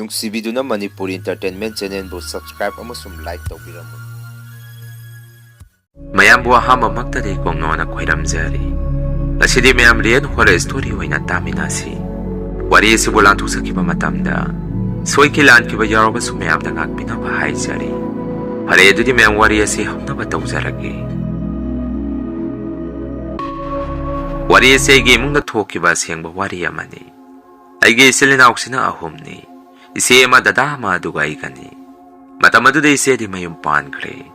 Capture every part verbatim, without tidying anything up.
ꯅꯨꯡꯁꯤꯕꯤꯗꯨꯅ Manipuri Entertainment Channelꯕꯨ subscribe ꯑꯃꯁꯨꯡ like ꯇꯧꯕꯤꯔꯝꯃꯨ꯫ ꯃꯌꯥꯝꯕꯨ ꯑꯍꯥꯟꯕꯃꯛꯇꯗꯤ ꯀꯣꯡꯅꯣꯅ ꯈꯣꯏꯔꯝꯖꯔꯤ꯫ ꯉꯁꯤꯗꯤ ꯃꯌꯥꯝ real horror story ꯑꯣꯏꯅ ꯇꯥꯃꯤꯟꯅꯁꯤ꯫ ꯋꯥꯔꯤ ꯑꯁꯤꯕꯨ ꯂꯥꯟꯊꯣꯛꯆꯈꯤꯕ ꯃꯇꯝꯗ ꯁꯣꯏꯈꯤ ꯂꯥꯟꯈꯤꯕ ꯌꯥꯎꯔꯕꯁꯨ ꯃꯌꯥꯝꯗ ꯉꯥꯛꯄꯤꯅꯕ ꯍꯥꯏꯖꯔꯤ꯫ ꯐꯔꯦ, ꯑꯗꯨꯗꯤ ꯃꯌꯥꯝ ꯋꯥꯔꯤ ꯑꯁꯤ ꯍꯧꯅꯕ ꯇꯧꯖꯔꯒꯦ꯫ ꯋꯥꯔꯤ ꯑꯁꯤ ꯑꯩꯒꯤ ꯏꯃꯨꯡꯗ ꯊꯣꯛꯈꯤꯕ ꯑꯁꯦꯡꯕ ꯋꯥꯔꯤ ꯑꯃꯅꯤ꯫ ꯑꯩꯒꯤ ꯏꯆꯤꯜ ꯏꯅꯥꯎꯁꯤꯅ ꯑꯍꯨꯝꯅꯤ꯫ ꯏꯆꯦ ꯑꯃ, ꯗꯗꯥ ꯑꯃ, ꯑꯗꯨꯒ ꯑꯩꯒꯅꯤ꯫ ꯃꯇꯝ ꯑꯗꯨꯗ ꯏꯆꯦꯗꯤ ꯃꯌꯨꯝ ꯄꯥꯟꯈ꯭ꯔꯦ꯫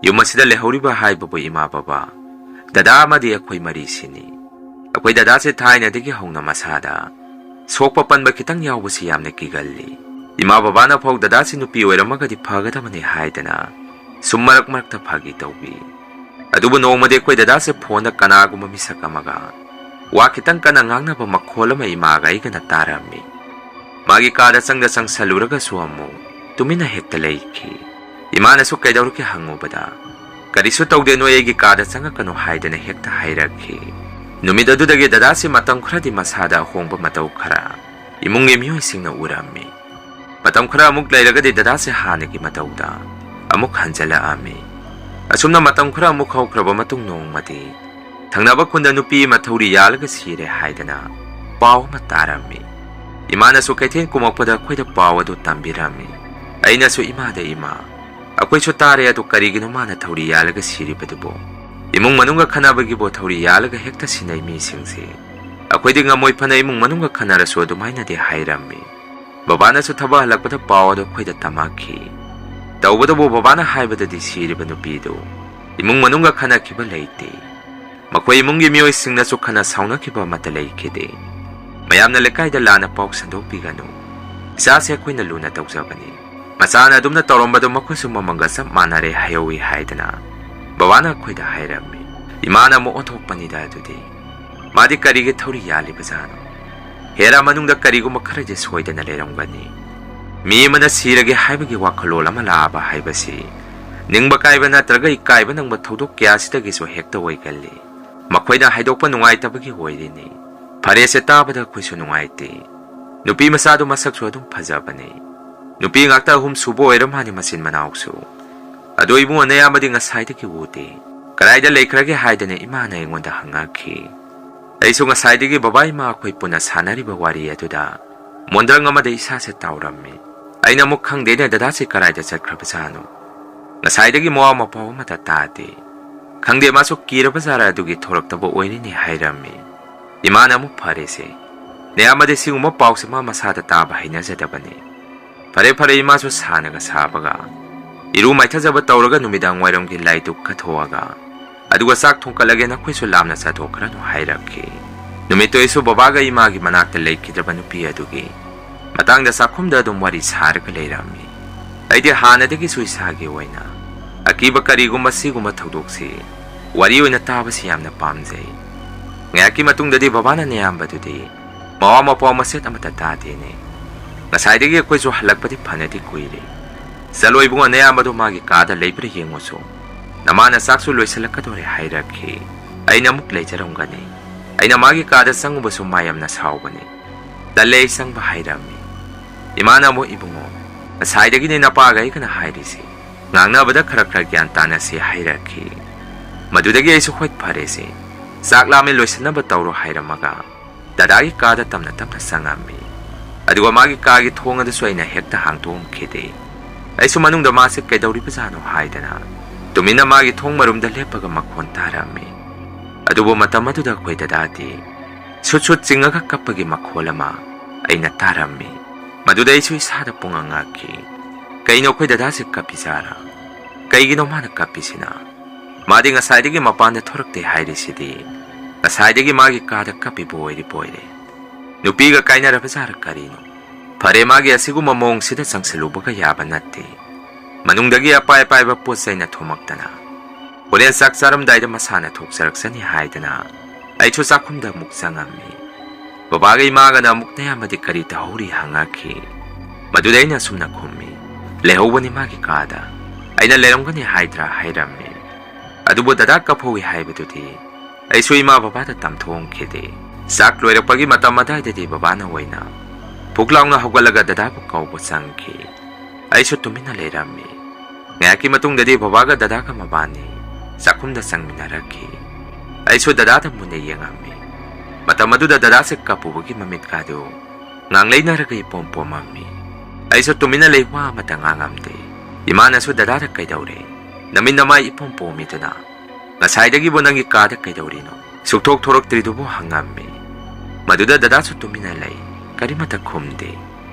ꯌꯨꯝ ꯑꯁꯤꯗ ꯂꯩꯍꯧꯔꯤꯕ ꯍꯥꯏꯕꯕꯨ ꯏꯃꯥ ꯕꯕꯥ, ꯗꯗꯥ ꯑꯃꯗꯤ ꯑꯩꯈꯣꯏ ꯃꯔꯤꯁꯤꯅꯤ꯫ ꯑꯩꯈꯣꯏ ꯗꯗꯥꯁꯦ ꯊꯥꯏꯅꯗꯒꯤ ꯍꯧꯅ ꯃꯁꯥꯗ ꯁꯣꯛꯄ ꯄꯟꯕ ꯈꯤꯇꯪ ꯌꯥꯎꯕꯁꯤ ꯌꯥꯝꯅ ꯀꯤꯒꯜꯂꯤ꯫ ꯏꯃꯥ ꯕꯕꯥꯅ ꯐꯥꯎ ꯗꯗꯥꯁꯤ ꯅꯨꯄꯤ ꯑꯣꯏꯔꯝꯃꯒꯗꯤ ꯐꯒꯗꯕꯅꯤ ꯍꯥꯏꯗꯅ ꯁꯨꯝ ꯃꯔꯛ ꯃꯔꯛꯇ ꯐꯥꯒꯤ ꯇꯧꯕꯤ꯫ ꯑꯗꯨꯕꯨ ꯅꯣꯡꯃꯗꯤ ꯑꯩꯈꯣꯏ ꯗꯗꯥꯁꯦ ꯐꯣꯟꯗ ꯀꯅꯥꯒꯨꯝꯕ ꯃꯤꯁꯛ ꯑꯃꯒ ꯋꯥ ꯈꯤꯇꯪ ꯀꯟꯅ ꯉꯥꯡꯅꯕ ꯃꯈꯣꯜ ꯑꯃ ꯏꯃꯥꯒ ꯑꯩꯒꯅ ꯇꯥꯔꯝꯃꯤ꯫ ꯃꯥꯒꯤ ꯀꯥꯗ ꯆꯪꯗ ꯆꯪꯁꯜꯂꯨꯔꯒꯁꯨ ꯑꯃꯨꯛ ꯇꯨꯃꯤꯟꯅ ꯍꯦꯛꯇ ꯂꯩꯈꯤ꯫ ꯏꯃꯥꯅꯁꯨ ꯀꯩꯗꯧꯔꯒꯦ ꯍꯪꯉꯨꯕꯗ, "ꯀꯔꯤꯁꯨ ꯇꯧꯗꯦ, ꯅꯣꯏ ꯑꯩꯒꯤ ꯀꯥꯗ ꯆꯪꯉꯛꯀꯅꯨ" ꯍꯥꯏꯗꯅ ꯍꯦꯛꯇ ꯍꯥꯏꯔꯛꯈꯤ꯫ ꯅꯨꯃꯤꯠ ꯑꯗꯨꯗꯒꯤ ꯗꯗꯥꯁꯤ ꯃꯇꯝ ꯈꯔꯗꯤ ꯃꯁꯥꯗ ꯑꯍꯣꯡꯕ ꯃꯇꯧ ꯈꯔ ꯏꯃꯨꯡꯒꯤ ꯃꯤꯑꯣꯏꯁꯤꯡꯅ ꯎꯔꯝꯃꯤ꯫ ꯃꯇꯝ ꯈꯔ ꯑꯃꯨꯛ ꯂꯩꯔꯒꯗꯤ ꯗꯗꯥꯁꯦ ꯍꯥꯟꯅꯒꯤ ꯃꯇꯧꯗ ꯑꯃꯨꯛ ꯍꯟꯖꯤꯜꯂꯛꯑꯝꯃꯤ꯫ ꯑꯁꯨꯝꯅ ꯃꯇꯝ ꯈꯔ ꯑꯃꯨꯛ ꯍꯧꯈ꯭ꯔꯕ ꯃꯇꯨꯡ ꯅꯣꯡꯃꯗꯤ ꯊꯪꯅꯕ ꯈꯨꯟꯗ ꯅꯨꯄꯤ ꯑꯃ ꯊꯧꯔꯤ ꯌꯥꯜꯂꯒ ꯁꯤꯔꯦ ꯍꯥꯏꯗꯅ ꯄꯥꯎ ꯑꯃ ꯇꯥꯔꯝꯃꯤ꯫ ꯏꯃꯥꯅꯁꯨ ꯀꯩꯊꯦꯜ ꯀꯨꯝꯃꯛꯄꯗ ꯑꯩꯈꯣꯏꯗ ꯄꯥꯎ ꯑꯗꯨ ꯇꯝꯕꯤꯔꯝꯃꯤ꯫ ꯑꯩꯅꯁꯨ ꯏꯃꯥꯗ, "ꯏꯃꯥ, ꯑꯩꯈꯣꯏꯁꯨ ꯇꯥꯔꯦ, ꯑꯗꯨ ꯀꯔꯤꯒꯤꯅꯣ ꯃꯥꯅ ꯊꯧꯔꯤ ꯌꯥꯜꯂꯒ ꯁꯤꯔꯤꯕꯗꯨꯕꯨ? ꯏꯃꯨꯡ ꯃꯅꯨꯡꯒ ꯈꯠꯅꯕꯒꯤꯕꯨ ꯊꯧꯔꯤ ꯌꯥꯜꯂꯒ ꯍꯦꯛꯇ ꯁꯤꯟꯅꯩ ꯃꯤꯁꯤꯡꯁꯦ꯫ ꯑꯩꯈꯣꯏꯗꯤ ꯉꯝꯃꯣꯏ, ꯐꯅ ꯏꯃꯨꯡ ꯃꯅꯨꯡꯒ ꯈꯠꯅꯔꯁꯨ" ꯑꯗꯨꯃꯥꯏꯅꯗꯤ ꯍꯥꯏꯔꯝꯃꯤ꯫ ꯕꯕꯥꯅꯁꯨ ꯊꯕꯛ ꯍꯜꯂꯛꯄꯗ ꯄꯥꯎ ꯑꯗꯨ ꯑꯩꯈꯣꯏꯗ ꯇꯝꯃꯛꯈꯤ꯫ ꯇꯧꯕꯇꯕꯨ ꯕꯕꯥꯅ ꯍꯥꯏꯕꯗꯗꯤ ꯁꯤꯔꯤꯕ ꯅꯨꯄꯤꯗꯨ ꯏꯃꯨꯡ ꯃꯅꯨꯡꯒ ꯈꯠꯅꯈꯤꯕ ꯂꯩꯇꯦ꯫ ꯃꯈꯣꯏ ꯏꯃꯨꯡꯒꯤ ꯃꯤꯑꯣꯏꯁꯤꯡꯅꯁꯨ ꯈꯠꯅ ꯁꯥꯎꯅꯈꯤꯕ ꯑꯃꯠꯇ ꯂꯩꯈꯤꯗꯦ꯫ ꯃꯌꯥꯝꯅ ꯂꯩꯀꯥꯏꯗ ꯂꯥꯟꯅ ꯄꯥꯎ ꯁꯟꯗꯣꯛꯄꯤꯒꯅꯨ꯫ ꯏꯆꯥꯁꯦ ꯑꯩꯈꯣꯏꯅ ꯂꯨꯅ ꯇꯧꯖꯕꯅꯤ꯫ ꯃꯆꯥꯅ ꯑꯗꯨꯝꯅ ꯇꯧꯔꯝꯕꯗꯨ ꯃꯈꯣꯏꯁꯨ ꯃꯃꯜꯒ ꯆꯞ ꯃꯥꯟꯅꯔꯦ ꯍꯥꯏꯍꯧꯏ ꯍꯥꯏꯗꯅ ꯕꯕꯥꯅ ꯑꯩꯈꯣꯏꯗ ꯍꯥꯏꯔꯝꯃꯤ꯫ ꯏꯃꯥꯅ ꯑꯃꯨꯛ ꯑꯣꯟꯊꯣꯛꯄꯅꯤꯗ ꯑꯗꯨꯗꯤ꯫ ꯃꯥꯗꯤ ꯀꯔꯤꯒꯤ ꯊꯧꯔꯤ ꯌꯥꯜꯂꯤꯕꯖꯥꯠꯅꯣ? ꯍꯦꯔꯥ, ꯃꯅꯨꯡꯗ ꯀꯔꯤꯒꯨꯝꯕ ꯈꯔꯗꯤ ꯁꯣꯏꯗꯅ ꯂꯩꯔꯝꯒꯅꯤ꯫ ꯃꯤ ꯑꯃꯅ ꯁꯤꯔꯒꯦ ꯍꯥꯏꯕꯒꯤ ꯋꯥꯈꯜꯂꯣꯟ ꯑꯃ ꯂꯥꯛꯑꯕ ꯍꯥꯏꯕꯁꯤ ꯅꯤꯡꯕ ꯀꯥꯏꯕ ꯅꯠꯇ꯭ꯔꯒ ꯏꯀꯥꯏꯕ ꯅꯪꯕ ꯊꯧꯗꯣꯛ ꯀꯌꯥꯁꯤꯗꯒꯤꯁꯨ ꯍꯦꯛꯇ ꯑꯣꯏꯒꯜꯂꯤ꯫ ꯃꯈꯣꯏꯅ ꯍꯥꯏꯗꯣꯛꯄ ꯅꯨꯡꯉꯥꯏꯇꯕꯒꯤ ꯑꯣꯏꯔꯤꯅꯤ꯫ ꯐꯔꯦꯁꯦ, ꯇꯥꯕꯗ ꯑꯩꯈꯣꯏꯁꯨ ꯅꯨꯡꯉꯥꯏꯇꯦ꯫ ꯅꯨꯄꯤ ꯃꯆꯥꯗꯨ ꯃꯁꯛꯁꯨ ꯑꯗꯨꯝ ꯐꯖꯕꯅꯤ꯫ ꯅꯨꯄꯤ ꯉꯥꯛꯇ ꯑꯍꯨꯝ ꯁꯨꯕ ꯑꯣꯏꯔ ꯃꯥꯜꯂꯤ ꯃꯆꯤꯟ ꯃꯅꯥꯎꯁꯨ꯫ ꯑꯗꯣ ꯏꯕꯨꯡꯉꯣ, ꯅꯌꯥꯝꯕꯗꯤ ꯉꯁꯥꯏꯗꯒꯤ ꯎꯗꯦ꯫ ꯀꯗꯥꯏꯗ ꯂꯩꯈ꯭ꯔꯒꯦ ꯍꯥꯏꯗꯅ ꯏꯃꯥꯅ ꯑꯩꯉꯣꯟꯗ ꯍꯪꯉꯛꯈꯤ꯫ ꯑꯩꯁꯨ ꯉꯁꯥꯏꯗꯒꯤ ꯕꯕꯥ ꯏꯃꯥ ꯑꯩꯈꯣꯏ ꯄꯨꯟꯅ ꯁꯥꯟꯅꯔꯤꯕ ꯋꯥꯔꯤ ꯑꯗꯨꯗ ꯃꯣꯟꯗ꯭ꯔꯪ ꯑꯃꯗ ꯏꯁꯥꯁꯦ ꯇꯥꯎꯔꯝꯃꯤ꯫ ꯑꯩꯅ ꯑꯃꯨꯛ, "ꯈꯪꯗꯦꯅꯦ, ꯗꯗꯥꯁꯤ ꯀꯗꯥꯏꯗ ꯆꯠꯈ꯭ꯔꯕꯖꯥꯠꯅꯣ? ꯉꯁꯥꯏꯗꯒꯤ ꯃꯋꯥ ꯃꯄꯥꯎ ꯑꯃꯠꯇ ꯇꯥꯗꯦ꯫ ꯈꯪꯗꯦ, ꯃꯥꯁꯨ ꯀꯤꯔꯕ ꯖꯥꯔ ꯑꯗꯨꯒꯤ ꯊꯣꯔꯛꯇꯕ ꯑꯣꯏꯔꯤꯅꯤ" ꯍꯥꯏꯔꯝꯃꯤ꯫ ꯏꯃꯥꯅ ꯑꯃꯨꯛ, "ꯐꯔꯦꯁꯦ, ꯅꯌꯥꯝꯕꯗꯤ ꯁꯤꯒꯨꯝꯕ ꯄꯥꯎꯁꯦ ꯃꯥ ꯃꯁꯥꯗ ꯇꯥꯕ ꯍꯩꯅꯖꯗꯕꯅꯤ꯫ ꯐꯔꯦ ꯐꯔꯦ", ꯏꯃꯥꯁꯨ ꯁꯥꯅꯒ ꯁꯥꯕꯒ, "ꯏꯔꯨ ꯃꯥꯏꯊꯖꯕ ꯇꯧꯔꯒ ꯅꯨꯃꯤꯗꯥꯡ ꯋꯥꯏꯔꯝꯒꯤ ꯂꯥꯏꯗꯨꯛ ꯀꯠꯊꯣꯛꯑꯒ, ꯑꯗꯨꯒ ꯆꯥꯛ ꯊꯣꯡꯀꯠꯂꯒꯦ, ꯅꯈꯣꯏꯁꯨ ꯂꯥꯝꯅ ꯆꯥꯊꯣꯛꯈ꯭ꯔꯅꯨ" ꯍꯥꯏꯔꯛꯈꯤ꯫ ꯅꯨꯃꯤꯠꯇꯨ ꯑꯩꯁꯨ ꯕꯕꯥꯒ ꯏꯃꯥꯒꯤ ꯃꯅꯥꯛꯇ ꯂꯩꯈꯤꯗ꯭ꯔꯕ ꯅꯨꯄꯤ ꯑꯗꯨꯒꯤ ꯃꯇꯥꯡꯗ ꯆꯥꯛꯈꯨꯝꯗ ꯑꯗꯨꯝ ꯋꯥꯔꯤ ꯁꯥꯔꯒ ꯂꯩꯔꯝꯃꯤ꯫ ꯑꯩꯗꯤ ꯍꯥꯟꯅꯗꯒꯤꯁꯨ ꯏꯁꯥꯒꯤ ꯑꯣꯏꯅ ꯑꯀꯤꯕ ꯀꯔꯤꯒꯨꯝꯕ ꯁꯤꯒꯨꯝꯕ ꯊꯧꯗꯣꯛꯁꯤ ꯋꯥꯔꯤ ꯑꯣꯏꯅ ꯇꯥꯕꯁꯤ ꯌꯥꯝꯅ ꯄꯥꯝꯖꯩ꯫ ꯉꯥꯏꯍꯥꯛꯀꯤ ꯃꯇꯨꯡꯗꯗꯤ ꯕꯕꯥꯅ ꯅꯌꯥꯝꯕꯗꯨꯗꯤ ꯃꯋꯥ ꯃꯄꯥꯎ ꯃꯆꯦꯠ ꯑꯃꯠꯇ ꯇꯥꯗꯦꯅꯦ꯫ ꯉꯁꯥꯏꯗꯒꯤ ꯑꯩꯈꯣꯏꯁꯨ ꯍꯜꯂꯛꯄꯗꯤ ꯐꯅꯗꯤ ꯀꯨꯏꯔꯦ꯫ "ꯆꯠꯂꯣ ꯏꯕꯨꯡꯉꯣ, ꯅꯌꯥꯝꯕꯗꯣ ꯃꯥꯒꯤ ꯀꯥꯗ ꯂꯩꯕ꯭ꯔꯥ ꯌꯦꯡꯉꯨꯁꯨ꯫ ꯅꯃꯥꯅ ꯆꯥꯛꯁꯨ ꯂꯣꯏꯁꯤꯜꯂꯛꯀꯗꯣꯔꯦ" ꯍꯥꯏꯔꯛꯈꯤ꯫ ꯑꯩꯅ ꯑꯃꯨꯛ, "ꯂꯩꯖꯔꯝꯒꯅꯤ꯫ ꯑꯩꯅ ꯃꯥꯒꯤ ꯀꯥꯗ ꯆꯪꯉꯨꯕꯁꯨ ꯃꯥ ꯌꯥꯝꯅ ꯁꯥꯎꯕꯅꯤ꯫ ꯇꯜꯂꯦ ꯑꯩ ꯆꯪꯕ" ꯍꯥꯏꯔꯝꯃꯤ꯫ ꯏꯃꯥꯅ ꯑꯃꯨꯛ, "ꯏꯕꯨꯡꯉꯣ, ꯉꯁꯥꯏꯗꯒꯤꯅꯦ ꯅꯄꯥꯒ ꯑꯩꯒꯅ ꯍꯥꯏꯔꯤꯁꯤ꯫ ꯉꯥꯡꯅꯕꯗ ꯈꯔ ꯈꯔ ꯒ꯭ꯌꯥꯟ ꯇꯥꯅꯁꯤ" ꯍꯥꯏꯔꯛꯈꯤ꯫ ꯃꯗꯨꯗꯒꯤ ꯑꯩꯁꯨ, "ꯍꯣꯏ, ꯐꯔꯦꯁꯦ, ꯆꯥꯛ ꯂꯥꯝꯃꯦ, ꯂꯣꯏꯁꯤꯟꯅꯕ ꯇꯧꯔꯣ" ꯍꯥꯏꯔꯝꯃꯒ ꯗꯗꯥꯒꯤ ꯀꯥꯗ ꯇꯞꯅ ꯇꯞꯅ ꯆꯪꯉꯝꯃꯤ꯫ ꯑꯗꯨꯒ ꯃꯥꯒꯤ ꯀꯥꯒꯤ ꯊꯣꯡ ꯑꯗꯨꯁꯨ ꯑꯩꯅ ꯍꯦꯛꯇ ꯍꯥꯡꯗꯣꯛꯑꯝꯈꯤꯗꯦ꯫ ꯑꯩꯁꯨ ꯃꯅꯨꯡꯗ ꯃꯥꯁꯦ ꯀꯩꯗꯧꯔꯤꯕꯖꯥꯠꯅꯣ ꯍꯥꯏꯗꯅ ꯇꯨꯃꯤꯟꯅ ꯃꯥꯒꯤ ꯊꯣꯡ ꯃꯔꯨꯝꯗ ꯂꯦꯞꯄꯒ ꯃꯈꯣꯟ ꯇꯥꯔꯝꯃꯤ꯫ ꯑꯗꯨꯕꯨ ꯃꯇꯝ ꯑꯗꯨꯗ ꯑꯩꯈꯣꯏ ꯗꯗꯥꯗꯤ ꯁꯨꯠ ꯁꯨꯠ ꯆꯤꯡꯉꯒ ꯀꯞꯄꯒꯤ ꯃꯈꯣꯜ ꯑꯃ ꯑꯩꯅ ꯇꯥꯔꯝꯃꯤ꯫ ꯃꯗꯨꯗ ꯑꯩꯁꯨ ꯏꯁꯥꯗ ꯄꯨꯡꯉꯥꯡ ꯉꯥꯡꯈꯤ꯫ "ꯀꯩꯅꯣ, ꯑꯩꯈꯣꯏ ꯗꯗꯥꯁꯦ ꯀꯞꯄꯤꯖꯥꯔꯥ? ꯀꯩꯒꯤꯅꯣ ꯃꯥꯅ ꯀꯞꯄꯤꯁꯤꯅ? ꯃꯥꯗꯤ ꯉꯁꯥꯏꯗꯒꯤ ꯃꯄꯥꯟꯗ ꯊꯣꯔꯛꯇꯦ ꯍꯥꯏꯔꯤꯁꯤꯗꯤ꯫ ꯉꯁꯥꯏꯗꯒꯤ ꯃꯥꯒꯤ ꯀꯥꯗ ꯀꯞꯄꯤꯕ ꯑꯣꯏꯔꯤꯕ ꯑꯣꯏꯔꯦ꯫ ꯅꯨꯄꯤꯒ ꯀꯥꯏꯅꯔꯕ ꯖꯥꯔ ꯀꯔꯤꯅꯣ? ꯐꯔꯦ, ꯃꯥꯒꯤ ꯑꯁꯤꯒꯨꯝꯕ ꯃꯑꯣꯡꯁꯤꯗ ꯆꯪꯁꯤꯜꯂꯨꯕꯒ ꯌꯥꯕ ꯅꯠꯇꯦ꯫ ꯃꯅꯨꯡꯗꯒꯤ ꯑꯄꯥꯏ ꯑꯄꯥꯏꯕ ꯄꯣꯠ ꯆꯩꯅ ꯊꯣꯝꯃꯛꯇꯅ ꯍꯣꯔꯦꯟ ꯆꯥꯛ ꯆꯥꯔꯝꯗꯥꯏꯗ ꯃꯁꯥꯅ ꯊꯣꯛꯆꯔꯛꯆꯅꯤ" ꯍꯥꯏꯗꯅ ꯑꯩꯁꯨ ꯆꯥꯛꯈꯨꯝꯗ ꯑꯃꯨꯛ ꯆꯪꯉꯝꯃꯤ꯫ ꯕꯕꯥꯒ ꯏꯃꯥꯒꯅ ꯑꯃꯨꯛ, "ꯅꯌꯥꯝꯕꯗꯤ ꯀꯔꯤ ꯇꯧꯍꯧꯔꯤ?" ꯍꯪꯉꯛꯈꯤ꯫ ꯃꯗꯨꯗ ꯑꯩꯅ ꯑꯁꯨꯝꯅ ꯈꯨꯝꯃꯤ, "ꯂꯩꯍꯧꯕꯅꯤ ꯃꯥꯒꯤ ꯀꯥꯗ꯫ ꯑꯩꯅ ꯂꯩꯔꯝꯒꯅꯤ ꯍꯥꯏꯗ꯭ꯔꯥ?" ꯍꯥꯏꯔꯝꯃꯤ꯫ ꯑꯗꯨꯕꯨ ꯗꯗꯥ ꯀꯞꯍꯧꯏ ꯍꯥꯏꯕꯗꯨꯗꯤ ꯑꯩꯁꯨ ꯏꯃꯥ ꯕꯕꯥꯗ ꯇꯝꯊꯣꯛꯑꯝꯈꯤꯗꯦ꯫ ꯆꯥꯛ ꯂꯣꯏꯔꯛꯄꯒꯤ ꯃꯇꯝ ꯑꯗꯥꯏꯗꯗꯤ ꯕꯕꯥꯅ ꯑꯣꯏꯅ ꯐꯨꯛ ꯂꯥꯎꯅ ꯍꯧꯒꯠꯂꯒ ꯗꯗꯥꯕꯨ ꯀꯧꯕ ꯆꯪꯈꯤ꯫ ꯑꯩꯁꯨ ꯇꯨꯃꯤꯟꯅ ꯂꯩꯔꯝꯃꯤ꯫ ꯉꯥꯏꯍꯥꯛꯀꯤ ꯃꯇꯨꯡꯗꯗꯤ ꯕꯕꯥꯒ ꯗꯗꯥꯒ ꯃꯕꯥꯅꯤ ꯆꯥꯛꯈꯨꯝꯗ ꯆꯪꯃꯤꯟꯅꯔꯛꯈꯤ꯫ ꯑꯩꯁꯨ ꯗꯗꯥꯗ ꯃꯨꯟꯅ ꯌꯦꯡꯉꯝꯃꯤ꯫ ꯃꯇꯝ ꯑꯗꯨꯗ ꯗꯗꯥꯁꯦ ꯀꯞꯄꯨꯕꯒꯤ ꯃꯃꯤꯠꯀꯥꯗꯨ ꯉꯥꯡꯂꯩꯅꯔꯒ ꯏꯄꯣꯝ ꯄꯣꯝꯃꯝꯃꯤ꯫ ꯑꯩꯁꯨ ꯇꯨꯃꯤꯟꯅ ꯂꯩ, ꯋꯥ ꯑꯃꯠꯇ ꯉꯥꯡꯉꯝꯗꯦ꯫ ꯏꯃꯥꯅꯁꯨ ꯗꯗꯥꯗ "ꯀꯩꯗꯧꯔꯦ? ꯅꯃꯤꯠ ꯅꯃꯥꯏ ꯏꯄꯣꯝ ꯄꯣꯝꯃꯤꯗꯨꯅ? ꯉꯁꯥꯏꯗꯒꯤꯕꯨ ꯅꯪꯒꯤ ꯀꯥꯗ ꯀꯩꯗꯧꯔꯤꯅꯣ? ꯁꯨꯛꯊꯣꯛ ꯊꯣꯔꯛꯇ꯭ꯔꯤꯗꯨꯕꯨ?" ꯍꯪꯉꯝꯃꯤ꯫ ꯃꯗꯨꯗ ꯗꯗꯥꯁꯨ ꯇꯨꯃꯤꯟꯅ ꯂꯩ, ꯀꯔꯤꯃꯠꯇ ꯈꯨꯝꯗꯦ꯫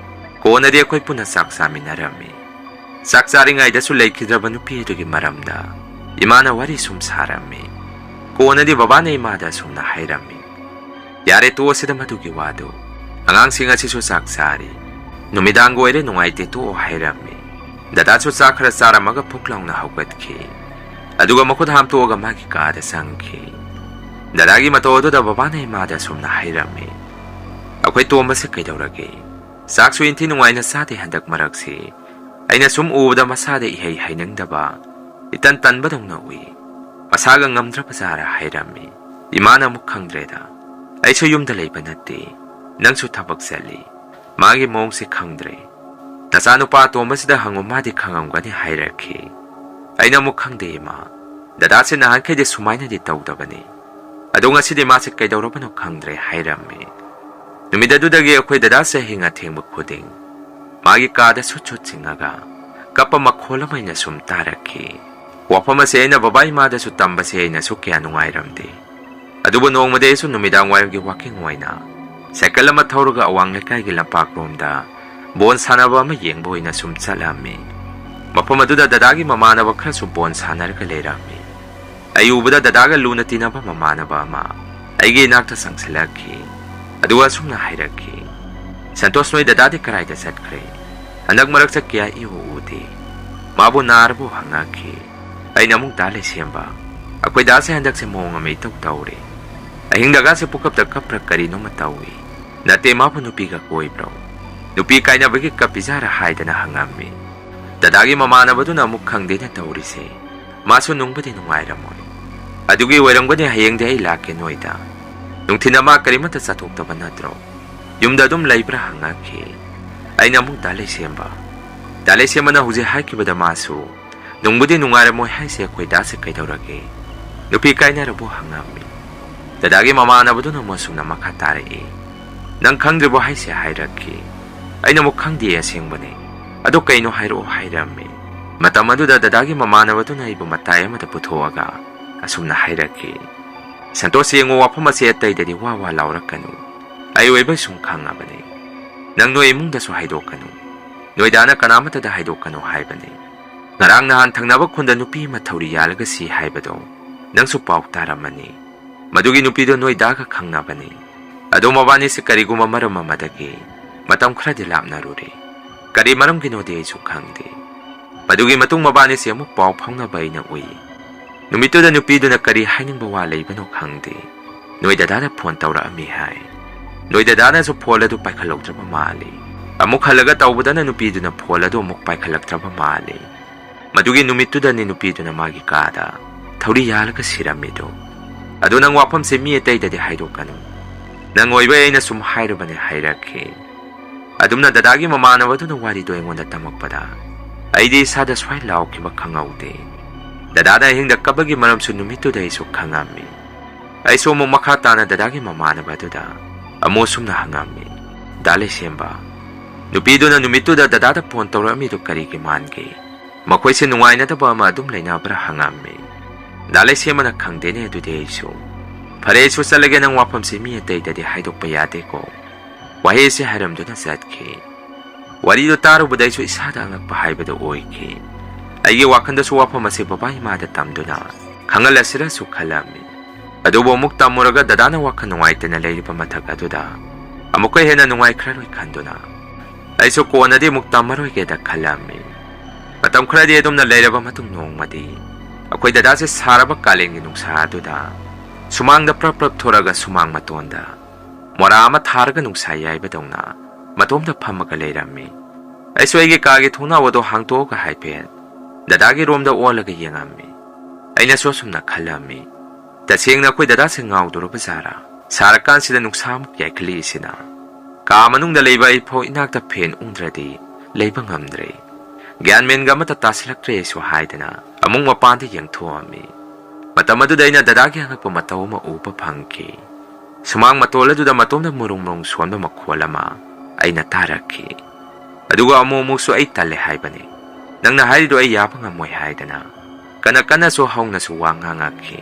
ꯀꯣꯟꯅꯗꯤ ꯑꯩꯈꯣꯏ ꯄꯨꯟꯅ ꯆꯥꯛ ꯆꯥꯃꯤꯟꯅꯔꯝꯃꯤ꯫ ꯆꯥꯛ ꯆꯥꯔꯤꯉꯩꯗꯁꯨ ꯂꯩꯈꯤꯗ꯭ꯔꯕ ꯅꯨꯄꯤ ꯑꯗꯨꯒꯤ ꯃꯔꯝꯗ ꯏꯃꯥꯅ ꯋꯥꯔꯤ ꯁꯨꯝ ꯁꯥꯔꯝꯃꯤ꯫ ꯀꯣꯟꯅꯗꯤ ꯕꯕꯥꯅ ꯏꯃꯥꯗ ꯑꯁꯨꯝꯅ ꯍꯥꯏꯔꯝꯃꯤ, "ꯌꯥꯔꯦ, ꯇꯣꯛꯑꯁꯤꯗ ꯃꯗꯨꯒꯤ ꯋꯥꯗꯨ꯫ ꯑꯉꯥꯡꯁꯤꯡ ꯑꯁꯤꯁꯨ ꯆꯥꯛ ꯆꯥꯔꯤ꯫ ꯅꯨꯃꯤꯗꯥꯡꯒ ꯑꯣꯏꯔꯦ, ꯅꯨꯡꯉꯥꯏꯇꯦ, ꯇꯣꯛꯑꯣ," ꯍꯥꯏꯔꯝꯃꯤ꯫ ꯗꯗꯥꯁꯨ ꯆꯥꯛ ꯈꯔ ꯆꯥꯔꯝꯃꯒ ꯐꯨꯛ ꯂꯥꯎꯅ ꯍꯧꯒꯠꯈꯤ꯫ ꯑꯗꯨꯒ ꯃꯈꯨꯠ ꯍꯥꯝꯇꯣꯛꯑꯒ ꯃꯥꯒꯤ ꯀꯥꯗ ꯆꯪꯈꯤ꯫ ꯗꯗꯥꯒꯤ ꯃꯇꯧ ꯑꯗꯨꯗ ꯕꯕꯥꯅ ꯏꯃꯥꯗ ꯑꯁꯨꯝꯅ ꯍꯥꯏꯔꯝꯃꯤ, "ꯑꯩꯈꯣꯏ ꯇꯣꯝꯕꯁꯦ ꯀꯩꯗꯧꯔꯒꯦ? ꯆꯥꯛꯁꯨ ꯏꯟꯊꯤ ꯅꯨꯡꯉꯥꯏꯅ ꯆꯥꯗꯦ ꯍꯟꯗꯛ ꯃꯔꯛꯁꯤ꯫ ꯑꯩꯅ ꯁꯨꯝ ꯎꯕꯗ ꯃꯁꯥꯗ ꯏꯍꯩ ꯍꯩꯅꯤꯡꯗꯕ, ꯏꯇꯟ ꯇꯟꯕꯗꯧꯅ ꯎꯏ꯫ ꯃꯁꯥꯒ ꯉꯝꯗ꯭ꯔꯕ ꯖꯥꯔ?" ꯍꯥꯏꯔꯝꯃꯤ꯫ ꯏꯃꯥꯅ ꯑꯃꯨꯛ, "ꯈꯪꯗ꯭ꯔꯦꯗ, ꯑꯩꯁꯨ ꯌꯨꯝꯗ ꯂꯩꯕ ꯅꯠꯇꯦ, ꯅꯪꯁꯨ ꯊꯕꯛ ꯆꯠꯂꯤ꯫ ꯃꯥꯒꯤ ꯃꯑꯣꯡꯁꯦ ꯈꯪꯗ꯭ꯔꯦ꯫ ꯅꯆꯥꯅꯨꯄꯥ ꯑꯇꯣꯝꯕꯁꯤꯗ ꯍꯪꯉꯨ, ꯃꯥꯗꯤ ꯈꯪꯉꯝꯒꯅꯤ," ꯍꯥꯏꯔꯛꯈꯤ꯫ ꯑꯩꯅ ꯑꯃꯨꯛ, "ꯈꯪꯗꯦ ꯏꯃꯥ, ꯗꯗꯥꯁꯦ ꯅꯍꯥꯟꯈꯩꯗꯤ ꯁꯨꯃꯥꯏꯅꯗꯤ ꯇꯧꯗꯕꯅꯤ꯫ ꯑꯗꯣ ꯉꯁꯤꯗꯤ ꯃꯥꯁꯦ ꯀꯩꯗꯧꯔꯕꯅꯣ ꯈꯪꯗ꯭ꯔꯦ," ꯍꯥꯏꯔꯝꯃꯤ꯫ ꯅꯨꯃꯤꯠ ꯑꯗꯨꯗꯒꯤ ꯑꯩꯈꯣꯏ ꯗꯗꯥꯁꯦ ꯑꯍꯤꯡ ꯑꯊꯦꯡꯕ ꯈꯨꯗꯤꯡ ꯃꯥꯒꯤ ꯀꯥꯗ ꯁꯨꯠ ꯁꯨꯠ ꯆꯤꯡꯉꯒ ꯀꯞꯄ ꯃꯈꯣꯜ ꯑꯃ ꯑꯩꯅ ꯁꯨꯝ ꯇꯥꯔꯛꯈꯤ꯫ ꯋꯥꯐꯝ ꯑꯁꯦ ꯑꯩꯅ ꯕꯕꯥ ꯏꯃꯥꯗꯁꯨ ꯇꯝꯕꯁꯦ ꯑꯩꯅꯁꯨ ꯀꯌꯥ ꯅꯨꯡꯉꯥꯏꯔꯝꯗꯦ꯫ ꯑꯗꯨꯕꯨ ꯅꯣꯡꯃꯗꯤ ꯑꯩꯁꯨ ꯅꯨꯃꯤꯗꯥꯡ ꯋꯥꯏꯔꯝꯒꯤ walking ꯑꯣꯏꯅ ꯁꯥꯏꯀꯜ ꯑꯃ ꯊꯧꯔꯒ ꯑꯋꯥꯡ ꯂꯩꯀꯥꯏꯒꯤ ꯂꯝꯄꯥꯛꯂꯣꯝꯗ ꯕꯣꯜ ꯁꯥꯟꯅꯕ ꯑꯃ ꯌꯦꯡꯕ ꯑꯣꯏꯅ ꯁꯨꯝ ꯆꯠꯂꯝꯃꯤ꯫ ꯃꯐꯝ ꯑꯗꯨꯗ ꯗꯗꯥꯒꯤ ꯃꯃꯥꯟꯅꯕ ꯈꯔꯁꯨ ꯕꯣꯜ ꯁꯥꯟꯅꯔꯒ ꯂꯩꯔꯝꯃꯤ꯫ ꯑꯩ ꯎꯕꯗ ꯗꯗꯥꯒ ꯂꯨꯅ ꯇꯤꯟꯅꯕ ꯃꯃꯥꯟꯅꯕ ꯑꯃ ꯑꯩꯒꯤ ꯏꯅꯥꯛꯇ ꯆꯪꯁꯤꯜꯂꯛꯈꯤ꯫ ꯑꯗꯨꯒ ꯑꯁꯨꯝꯅ ꯍꯥꯏꯔꯛꯈꯤ, "ꯁꯟꯇꯣꯁ, ꯅꯣꯏ ꯗꯗꯥꯗꯤ ꯀꯗꯥꯏꯗ ꯆꯠꯈ꯭ꯔꯦ? ꯍꯟꯗꯛ ꯃꯔꯛ ꯆꯠ ꯀꯌꯥ ꯏꯎ ꯎꯗꯦ꯫ ꯃꯥꯕꯨ ꯅꯥꯔꯕꯣ?" ꯍꯪꯉꯛꯈꯤ꯫ ꯑꯩꯅ ꯑꯃꯨꯛ, "ꯗꯥ ꯂꯩꯁꯦꯝꯕ, ꯑꯩꯈꯣꯏ ꯗꯥꯁꯦ ꯍꯟꯗꯛꯁꯦ ꯃꯑꯣꯡ ꯑꯃ ꯏꯇꯧ ꯇꯧꯔꯦ꯫ ꯑꯍꯤꯡꯗꯒꯥꯁꯦ ꯄꯨꯀꯞꯇ ꯀꯞꯄ꯭ꯔꯥ ꯀꯔꯤꯅꯣꯃ ꯇꯧꯏ꯫ ꯅꯠꯇꯦ, ꯃꯥꯕꯨ ꯅꯨꯄꯤꯒ ꯀꯣꯏꯕ꯭ꯔꯣ? ꯅꯨꯄꯤ ꯀꯥꯏꯅꯕꯒꯤ ꯀꯞꯄꯤꯖꯥꯔ?" ꯍꯥꯏꯗꯅ ꯍꯪꯉꯝꯃꯤ꯫ ꯗꯗꯥꯒꯤ ꯃꯃꯥꯟꯅꯕꯗꯨꯅ ꯑꯃꯨꯛ, "ꯈꯪꯗꯦꯅ ꯇꯧꯔꯤꯁꯦ꯫ ꯃꯥꯁꯨ ꯅꯨꯡꯕꯨꯗꯤ ꯅꯨꯡꯉꯥꯏꯔꯝꯃꯣꯏ꯫ ꯑꯗꯨꯒꯤ ꯑꯣꯏꯔꯝꯒꯅꯤ ꯍꯌꯦꯡꯗꯤ ꯑꯩ ꯂꯥꯛꯀꯦ ꯅꯣꯏꯗ꯫ ꯅꯨꯡꯊꯤꯟꯗ ꯃꯥ ꯀꯔꯤꯃꯠꯇ ꯆꯠꯊꯣꯛꯇꯕ ꯅꯠꯇ꯭ꯔꯣ?" "ꯌꯨꯝꯗ ꯑꯗꯨꯝ ꯂꯩꯕ꯭ꯔꯥ?" ꯍꯪꯉꯛꯈꯤ꯫ ꯑꯩꯅ ꯑꯃꯨꯛ ꯗꯥ ꯂꯩꯁꯦꯝꯕ, ꯗꯥ ꯂꯩꯁꯦꯝꯕꯅ ꯍꯧꯖꯤꯛ ꯍꯥꯏꯈꯤꯕꯗ ꯃꯥꯁꯨ, "ꯅꯨꯡꯕꯨꯗꯤ ꯅꯨꯡꯉꯥꯏꯔꯝꯃꯣꯏ ꯍꯥꯏꯁꯦ ꯑꯩꯈꯣꯏ ꯗꯥꯁꯦ ꯀꯩꯗꯧꯔꯒꯦ? ꯅꯨꯄꯤ ꯀꯥꯏꯅꯔꯕꯣ?" ꯍꯪꯉꯝꯃꯤ꯫ ꯗꯗꯥꯒꯤ ꯃꯃꯥꯟꯅꯕꯗꯨꯅ ꯑꯃꯨꯛ ꯑꯁꯨꯝꯅ ꯃꯈꯥ ꯇꯥꯔꯛꯏ, "ꯅꯪ ꯈꯪꯗ꯭ꯔꯤꯕꯣ ꯍꯥꯏꯁꯦ?" ꯍꯥꯏꯔꯛꯈꯤ꯫ ꯑꯩꯅ ꯑꯃꯨꯛ, "ꯈꯪꯗꯦ ꯑꯁꯦꯡꯕꯅꯦ꯫ ꯑꯗꯣ ꯀꯩꯅꯣ ꯍꯥꯏꯔꯛꯑꯣ" ꯍꯥꯏꯔꯝꯃꯤ꯫ ꯃꯇꯝ ꯑꯗꯨꯗ ꯗꯗꯥꯒꯤ ꯃꯃꯥꯟꯅꯕꯗꯨꯅ ꯑꯩꯕꯨ ꯃꯇꯥꯏ ꯑꯃꯗ ꯄꯨꯊꯣꯛꯑꯒ ꯑꯁꯨꯝꯅ ꯍꯥꯏꯔꯛꯈꯤ, "ꯁꯟꯇꯣꯁ, ꯌꯦꯡꯉꯣ, ꯋꯥꯐꯝ ꯑꯁꯦ ꯑꯇꯩꯗꯗꯤ ꯋꯥ ꯋꯥ ꯂꯥꯎꯔꯛꯀꯅꯨ꯫ ꯑꯩ ꯑꯣꯏꯕ ꯁꯨꯝ ꯈꯪꯉꯕꯅꯤ꯫ ꯅꯪ ꯅꯣꯏ ꯏꯃꯨꯡꯗꯁꯨ ꯍꯥꯏꯗꯣꯛꯀꯅꯨ꯫ ꯅꯣꯏ ꯗꯥꯅ ꯀꯅꯥꯃꯠꯇꯗ ꯍꯥꯏꯗꯣꯛꯀꯅꯨ ꯍꯥꯏꯕꯅꯤ꯫ ꯉꯔꯥꯡ ꯅꯍꯥꯟ ꯊꯪꯅꯕ ꯈꯨꯟꯗ ꯅꯨꯄꯤ ꯑꯃ ꯊꯧꯔꯤ ꯌꯥꯜꯂꯒ ꯁꯤ ꯍꯥꯏꯕꯗꯣ ꯅꯪꯁꯨ ꯄꯥꯎ ꯇꯥꯔꯝꯃꯅꯤ꯫ ꯃꯗꯨꯒꯤ ꯅꯨꯄꯤꯗꯣ ꯅꯣꯏ ꯗꯥꯒ ꯈꯪꯅꯕꯅꯤ꯫ ꯑꯗꯣ ꯃꯕꯥꯅꯤꯁꯦ ꯀꯔꯤꯒꯨꯝꯕ ꯃꯔꯝ ꯑꯃꯗꯒꯤ ꯃꯇꯝ ꯈꯔꯗꯤ ꯂꯥꯞꯅꯔꯨꯔꯦ꯫ ꯀꯔꯤ ꯃꯔꯝꯒꯤꯅꯣꯗꯤ ꯑꯩꯁꯨ ꯈꯪꯗꯦ꯫ ꯃꯗꯨꯒꯤ ꯃꯇꯨꯡ ꯃꯕꯥꯅꯤꯁꯦ ꯑꯃꯨꯛ ꯄꯥꯎ ꯐꯥꯎꯅꯕ ꯑꯩꯅ ꯎꯏ꯫ ꯅꯨꯃꯤꯠꯇꯨꯗ ꯅꯨꯄꯤꯗꯨꯅ ꯀꯔꯤ ꯍꯥꯏꯅꯤꯡꯕ ꯋꯥ ꯂꯩꯕꯅꯣ ꯈꯪꯗꯦ, ꯅꯣꯏ ꯗꯗꯥꯗ ꯐꯣꯟ ꯇꯧꯔꯛꯑꯝꯃꯤ ꯍꯥꯏ꯫ ꯅꯣꯏ ꯗꯗꯥꯅꯁꯨ ꯐꯣꯟ ꯑꯗꯨ ꯄꯥꯏꯈꯠꯍꯧꯗ꯭ꯔꯕ ꯃꯥꯜꯂꯤ꯫ ꯑꯃꯨꯛ ꯍꯜꯂꯒ ꯇꯧꯕꯗꯅ ꯅꯨꯄꯤꯗꯨꯅ ꯐꯣꯟ ꯑꯗꯨ ꯑꯃꯨꯛ ꯄꯥꯏꯈꯠꯂꯛꯇ꯭ꯔꯕ ꯃꯥꯜꯂꯤ꯫ ꯃꯗꯨꯒꯤ ꯅꯨꯃꯤꯠꯇꯨꯗꯅꯤ ꯅꯨꯄꯤꯗꯨꯅ ꯃꯥꯒꯤ ꯀꯥꯗ ꯊꯧꯔꯤ ꯌꯥꯜꯂꯒ ꯁꯤꯔꯝꯃꯤꯗꯨ꯫ ꯑꯗꯨ ꯅꯪ ꯋꯥꯐꯝꯁꯦ ꯃꯤ ꯑꯇꯩꯗꯗꯤ ꯍꯥꯏꯗꯣꯛꯀꯅꯨ꯫ ꯅꯪ ꯑꯣꯏꯕꯩ ꯑꯩꯅ ꯁꯨꯝ ꯍꯥꯏꯔꯨꯕꯅꯦ" ꯍꯥꯏꯔꯛꯈꯤ꯫ ꯑꯗꯨꯝꯅ ꯗꯗꯥꯒꯤ ꯃꯃꯥꯟꯅꯕꯗꯨꯅ ꯋꯥꯔꯤꯗꯣ ꯑꯩꯉꯣꯟꯗ ꯇꯝꯃꯛꯄꯗ ꯑꯩꯗꯤ ꯏꯁꯥꯗ ꯁ꯭ꯋꯥꯏ ꯂꯥꯎꯈꯤꯕ ꯈꯪꯍꯧꯗꯦ꯫ ꯗꯗꯥꯅ ꯑꯍꯤꯡꯗ ꯀꯞꯄꯒꯤ ꯃꯔꯝꯁꯨ ꯅꯨꯃꯤꯠꯇꯨꯗ ꯑꯩꯁꯨ ꯈꯪꯉꯝꯃꯤ꯫ ꯑꯩꯁꯨ ꯑꯃꯨꯛ ꯃꯈꯥ ꯇꯥꯅ ꯗꯗꯥꯒꯤ ꯃꯃꯥꯟꯅꯕ ꯑꯗꯨꯗ ꯑꯃꯨꯛ ꯑꯁꯨꯝꯅ ꯍꯪꯉꯝꯃꯤ, "ꯗꯥ ꯂꯩꯁꯦꯝꯕ, ꯅꯨꯄꯤꯗꯨꯅ ꯅꯨꯃꯤꯠꯇꯨꯗ ꯗꯗꯥꯗ ꯐꯣꯟ ꯇꯧꯔꯛꯑꯝꯃꯤꯗꯨ ꯀꯔꯤꯒꯤ ꯃꯥꯟꯒꯦ? ꯃꯈꯣꯏꯁꯦ ꯅꯨꯡꯉꯥꯏꯅꯗꯕ ꯑꯃ ꯑꯗꯨꯝ ꯂꯩꯅꯕ꯭ꯔꯥ?" ꯍꯪꯉꯝꯃꯤ꯫ ꯗꯥ ꯂꯩꯁꯦꯝꯕꯅ, "ꯈꯪꯗꯦꯅꯦ ꯑꯗꯨꯗꯤ ꯑꯩꯁꯨ꯫ ꯐꯔꯦ, ꯑꯩꯁꯨ ꯆꯠꯂꯒꯦ, ꯅꯪ ꯋꯥꯐꯝꯁꯤ ꯃꯤ ꯑꯇꯩꯗꯗꯤ ꯍꯥꯏꯗꯣꯛꯄ ꯌꯥꯗꯦꯀꯣ" ꯋꯥꯍꯩ ꯑꯁꯤ ꯍꯥꯏꯔꯝꯗꯨꯅ ꯆꯠꯈꯤ꯫ ꯋꯥꯔꯤꯗꯨ ꯇꯥꯔꯨꯕꯗ ꯑꯩꯁꯨ ꯏꯁꯥꯗ ꯑꯉꯛꯄ ꯍꯥꯏꯕꯗꯨ ꯑꯣꯏꯈꯤ꯫ ꯑꯩꯒꯤ ꯋꯥꯈꯜꯗꯁꯨ ꯋꯥꯐꯝ ꯑꯁꯤ ꯕꯕꯥ ꯏꯃꯥꯗ ꯇꯝꯗꯨꯅ ꯈꯪꯍꯜꯂꯁꯤꯔꯁꯨ ꯈꯜꯂꯝꯃꯤ꯫ ꯑꯗꯨꯕꯨ ꯑꯃꯨꯛ ꯇꯝꯃꯨꯔꯒ ꯗꯗꯥꯅ ꯋꯥꯈꯜ ꯅꯨꯡꯉꯥꯏꯇꯅ ꯂꯩꯔꯤꯕ ꯃꯊꯛ ꯑꯗꯨꯗ ꯑꯃꯨꯛꯀ ꯍꯦꯟꯅ ꯅꯨꯡꯉꯥꯏꯈ꯭ꯔꯔꯣꯏ ꯈꯟꯗꯨꯅ ꯑꯩꯁꯨ ꯀꯣꯟꯅꯗꯤ ꯑꯃꯨꯛ ꯇꯝꯃꯔꯣꯏꯒꯦꯗ ꯈꯜꯂꯝꯃꯤ꯫ ꯃꯇꯝ ꯈꯔꯗꯤ ꯑꯗꯨꯝꯅ ꯂꯩꯔꯕ ꯃꯇꯨꯡ ꯅꯣꯡꯃꯗꯤ ꯑꯩꯈꯣꯏ ꯗꯗꯥꯁꯦ ꯁꯥꯔꯕ ꯀꯥꯂꯦꯟꯒꯤ ꯅꯨꯡꯁꯥ ꯑꯗꯨꯗ ꯁꯨꯃꯥꯡꯗ ꯄ꯭ꯔꯞ ꯄ꯭ꯔꯞ ꯊꯣꯔꯛꯑꯒ ꯁꯨꯃꯥꯡ ꯃꯇꯣꯟꯗ ꯃꯣꯔꯥ ꯑꯃ ꯊꯥꯔꯒ ꯅꯨꯡꯁꯥ ꯌꯥꯏꯕꯗꯧꯅ ꯃꯇꯣꯝꯗ ꯐꯝꯃꯒ ꯂꯩꯔꯝꯃꯤ꯫ ꯑꯩꯁꯨ ꯑꯩꯒꯤ ꯀꯥꯒꯤ ꯊꯣꯡꯅꯥꯎ ꯑꯗꯨ ꯍꯥꯡꯇꯣꯛꯑꯒ ꯍꯥꯏꯐꯦꯠ ꯗꯗꯥꯒꯤ ꯔꯣꯝꯗ ꯑꯣꯜꯂꯒ ꯌꯦꯡꯉꯝꯃꯤ꯫ ꯑꯩꯅꯁꯨ ꯑꯁꯨꯝꯅ ꯈꯜꯂꯝꯃꯤ, "ꯇꯁꯦꯡꯅ ꯑꯩꯈꯣꯏ ꯗꯗꯥꯁꯦ ꯉꯥꯎꯗꯣꯔꯕ ꯖꯥꯔꯥ? ꯁꯥꯔꯀꯥꯟꯁꯤꯗ ꯅꯨꯡꯁꯥ ꯑꯃꯨꯛ ꯌꯥꯏꯈꯠꯂꯛꯏꯁꯤꯅ?" ꯀꯥ ꯃꯅꯨꯡꯗ ꯂꯩꯕ ꯑꯩ ꯐꯥꯎ ꯏꯅꯥꯛꯇ ꯐꯦꯟ ꯎꯪꯗ꯭ꯔꯗꯤ ꯂꯩꯕ ꯉꯝꯗ꯭ꯔꯦ꯫ ꯒ꯭ꯌꯥꯟ ꯃꯦꯟꯒ ꯑꯃꯠꯇ ꯇꯥꯁꯤꯜꯂꯛꯇ꯭ꯔꯦ ꯑꯩꯁꯨ ꯍꯥꯏꯗꯅ ꯑꯃꯨꯛ ꯃꯄꯥꯟꯗ ꯌꯦꯡꯊꯣꯛꯑꯝꯃꯤ꯫ ꯃꯇꯝ ꯑꯗꯨꯗ ꯑꯩꯅ ꯗꯗꯥꯒꯤ ꯑꯉꯛꯄ ꯃꯇꯧ ꯑꯃ ꯎꯕ ꯐꯪꯈꯤ꯫ ꯁꯨꯃꯥꯡ ꯃꯇꯣꯜ ꯑꯗꯨꯗ ꯃꯇꯣꯝꯗ ꯃꯨꯔꯨꯡ ꯃꯨꯔꯨꯡ ꯁꯣꯟꯕ ꯃꯈꯣꯜ ꯑꯃ ꯑꯩꯅ ꯇꯥꯔꯛꯈꯤ꯫ ꯑꯗꯨꯒ ꯑꯃꯨꯛ ꯑꯃꯨꯛꯁꯨ "ꯑꯩ ꯇꯜꯂꯦ ꯍꯥꯏꯕꯅꯤ, ꯅꯪꯅ ꯍꯥꯏꯔꯤꯗꯣ ꯑꯩ ꯌꯥꯕ ꯉꯝꯃꯣꯏ" ꯍꯥꯏꯗꯅ ꯀꯟꯅ ꯀꯟꯅꯁꯨ ꯍꯧꯅꯁꯨ ꯋꯥ ꯉꯥꯡꯉꯛꯈꯤ꯫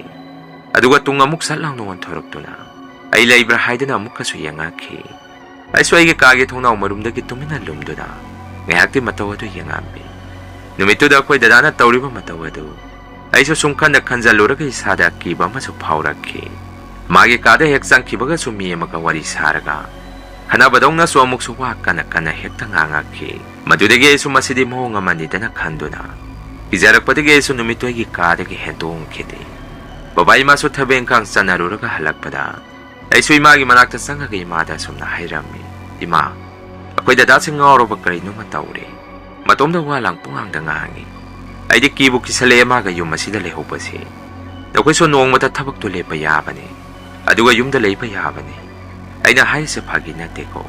ꯑꯗꯨꯒ ꯇꯨꯡ ꯑꯃꯨꯛ ꯁꯠ ꯂꯥꯎꯅ ꯑꯣꯟꯊꯣꯔꯛꯇꯨꯅ ꯑꯩ ꯂꯩꯕ꯭ꯔꯥ ꯍꯥꯏꯗꯅ ꯑꯃꯨꯛꯀꯁꯨ ꯌꯦꯡꯉꯛꯈꯤ꯫ ꯑꯩꯁꯨ ꯑꯩꯒꯤ ꯀꯥꯒꯤ ꯊꯣꯡꯅꯥꯎ ꯃꯔꯨꯝꯗꯒꯤ ꯇꯨꯃꯤꯟꯅ ꯂꯨꯝꯗꯨꯅ ꯉꯥꯏꯍꯥꯛꯇꯤ ꯃꯇꯧ ꯑꯗꯨ ꯌꯦꯡꯉꯝꯃꯤ꯫ ꯅꯨꯃꯤꯠꯇꯨꯗ ꯑꯩꯈꯣꯏ ꯗꯗꯥꯅ ꯇꯧꯔꯤꯕ ꯃꯇꯧ ꯑꯗꯨ ꯑꯩꯁꯨ ꯁꯨꯝ ꯈꯟꯅ ꯈꯟꯖꯜꯂꯨꯔꯒ ꯏꯁꯥꯗ ꯑꯀꯤꯕ ꯑꯃꯁꯨ ꯐꯥꯎꯔꯛꯈꯤ꯫ ꯃꯥꯒꯤ ꯀꯥꯗ ꯍꯦꯛ ꯆꯪꯈꯤꯕꯒꯁꯨ ꯃꯤ ꯑꯃꯒ ꯋꯥꯔꯤ ꯁꯥꯔꯒ ꯈꯟꯅꯕꯗꯧꯅꯁꯨ ꯑꯃꯨꯛꯁꯨ ꯋꯥ ꯀꯟꯅ ꯀꯟꯅ ꯍꯦꯛꯇ ꯉꯥꯡꯉꯛꯈꯤ꯫ ꯃꯗꯨꯗꯒꯤ ꯑꯩꯁꯨ "ꯃꯁꯤꯗꯤ ꯃꯑꯣꯡ ꯑꯃꯅꯤꯗꯅ" ꯈꯟꯗꯨꯅ ꯀꯤꯖꯔꯛꯄꯗꯒꯤ ꯑꯩꯁꯨ ꯅꯨꯃꯤꯠꯇꯨ ꯑꯩꯒꯤ ꯀꯥꯗꯒꯤ ꯍꯦꯟꯗꯣꯛꯈꯤꯗꯦ꯫ ꯕꯕꯥ ꯏꯃꯥꯁꯨ ꯊꯕꯛ ꯏꯪꯈꯥꯡ ꯆꯠꯅꯔꯨꯔꯒ ꯍꯜꯂꯛꯄꯗ ꯑꯩꯁꯨ ꯏꯃꯥꯒꯤ ꯃꯅꯥꯛꯇ ꯆꯪꯉꯒ ꯏꯃꯥꯗ ꯑꯁꯨꯝꯅ ꯍꯥꯏꯔꯝꯃꯤ, "ꯏꯃꯥ, ꯑꯩꯈꯣꯏ ꯗꯗꯥꯁꯦ ꯉꯥꯎꯔꯕ ꯀꯔꯤꯅꯣꯃ ꯇꯧꯔꯦ꯫ ꯃꯇꯣꯝꯗ ꯋꯥ ꯂꯥꯡ ꯄꯨꯡꯉꯥꯡꯗ ꯉꯥꯡꯉꯤ꯫ ꯑꯩꯗꯤ ꯀꯤꯕꯨ ꯀꯤꯁꯜꯂꯛꯑꯦ ꯃꯥꯒ ꯌꯨꯝ ꯑꯁꯤꯗ ꯂꯩꯍꯧꯕꯁꯦ꯫ ꯅꯈꯣꯏꯁꯨ ꯅꯣꯡꯃꯇ ꯊꯕꯛꯇꯣ ꯂꯦꯞꯄ ꯌꯥꯕꯅꯤ, ꯑꯗꯨꯒ ꯌꯨꯝꯗ ꯂꯩꯕ ꯌꯥꯕꯅꯤ꯫ ꯑꯩꯅ ꯍꯥꯏꯔꯤꯁꯦ ꯐꯥꯒꯤ ꯅꯠꯇꯦꯀꯣ꯫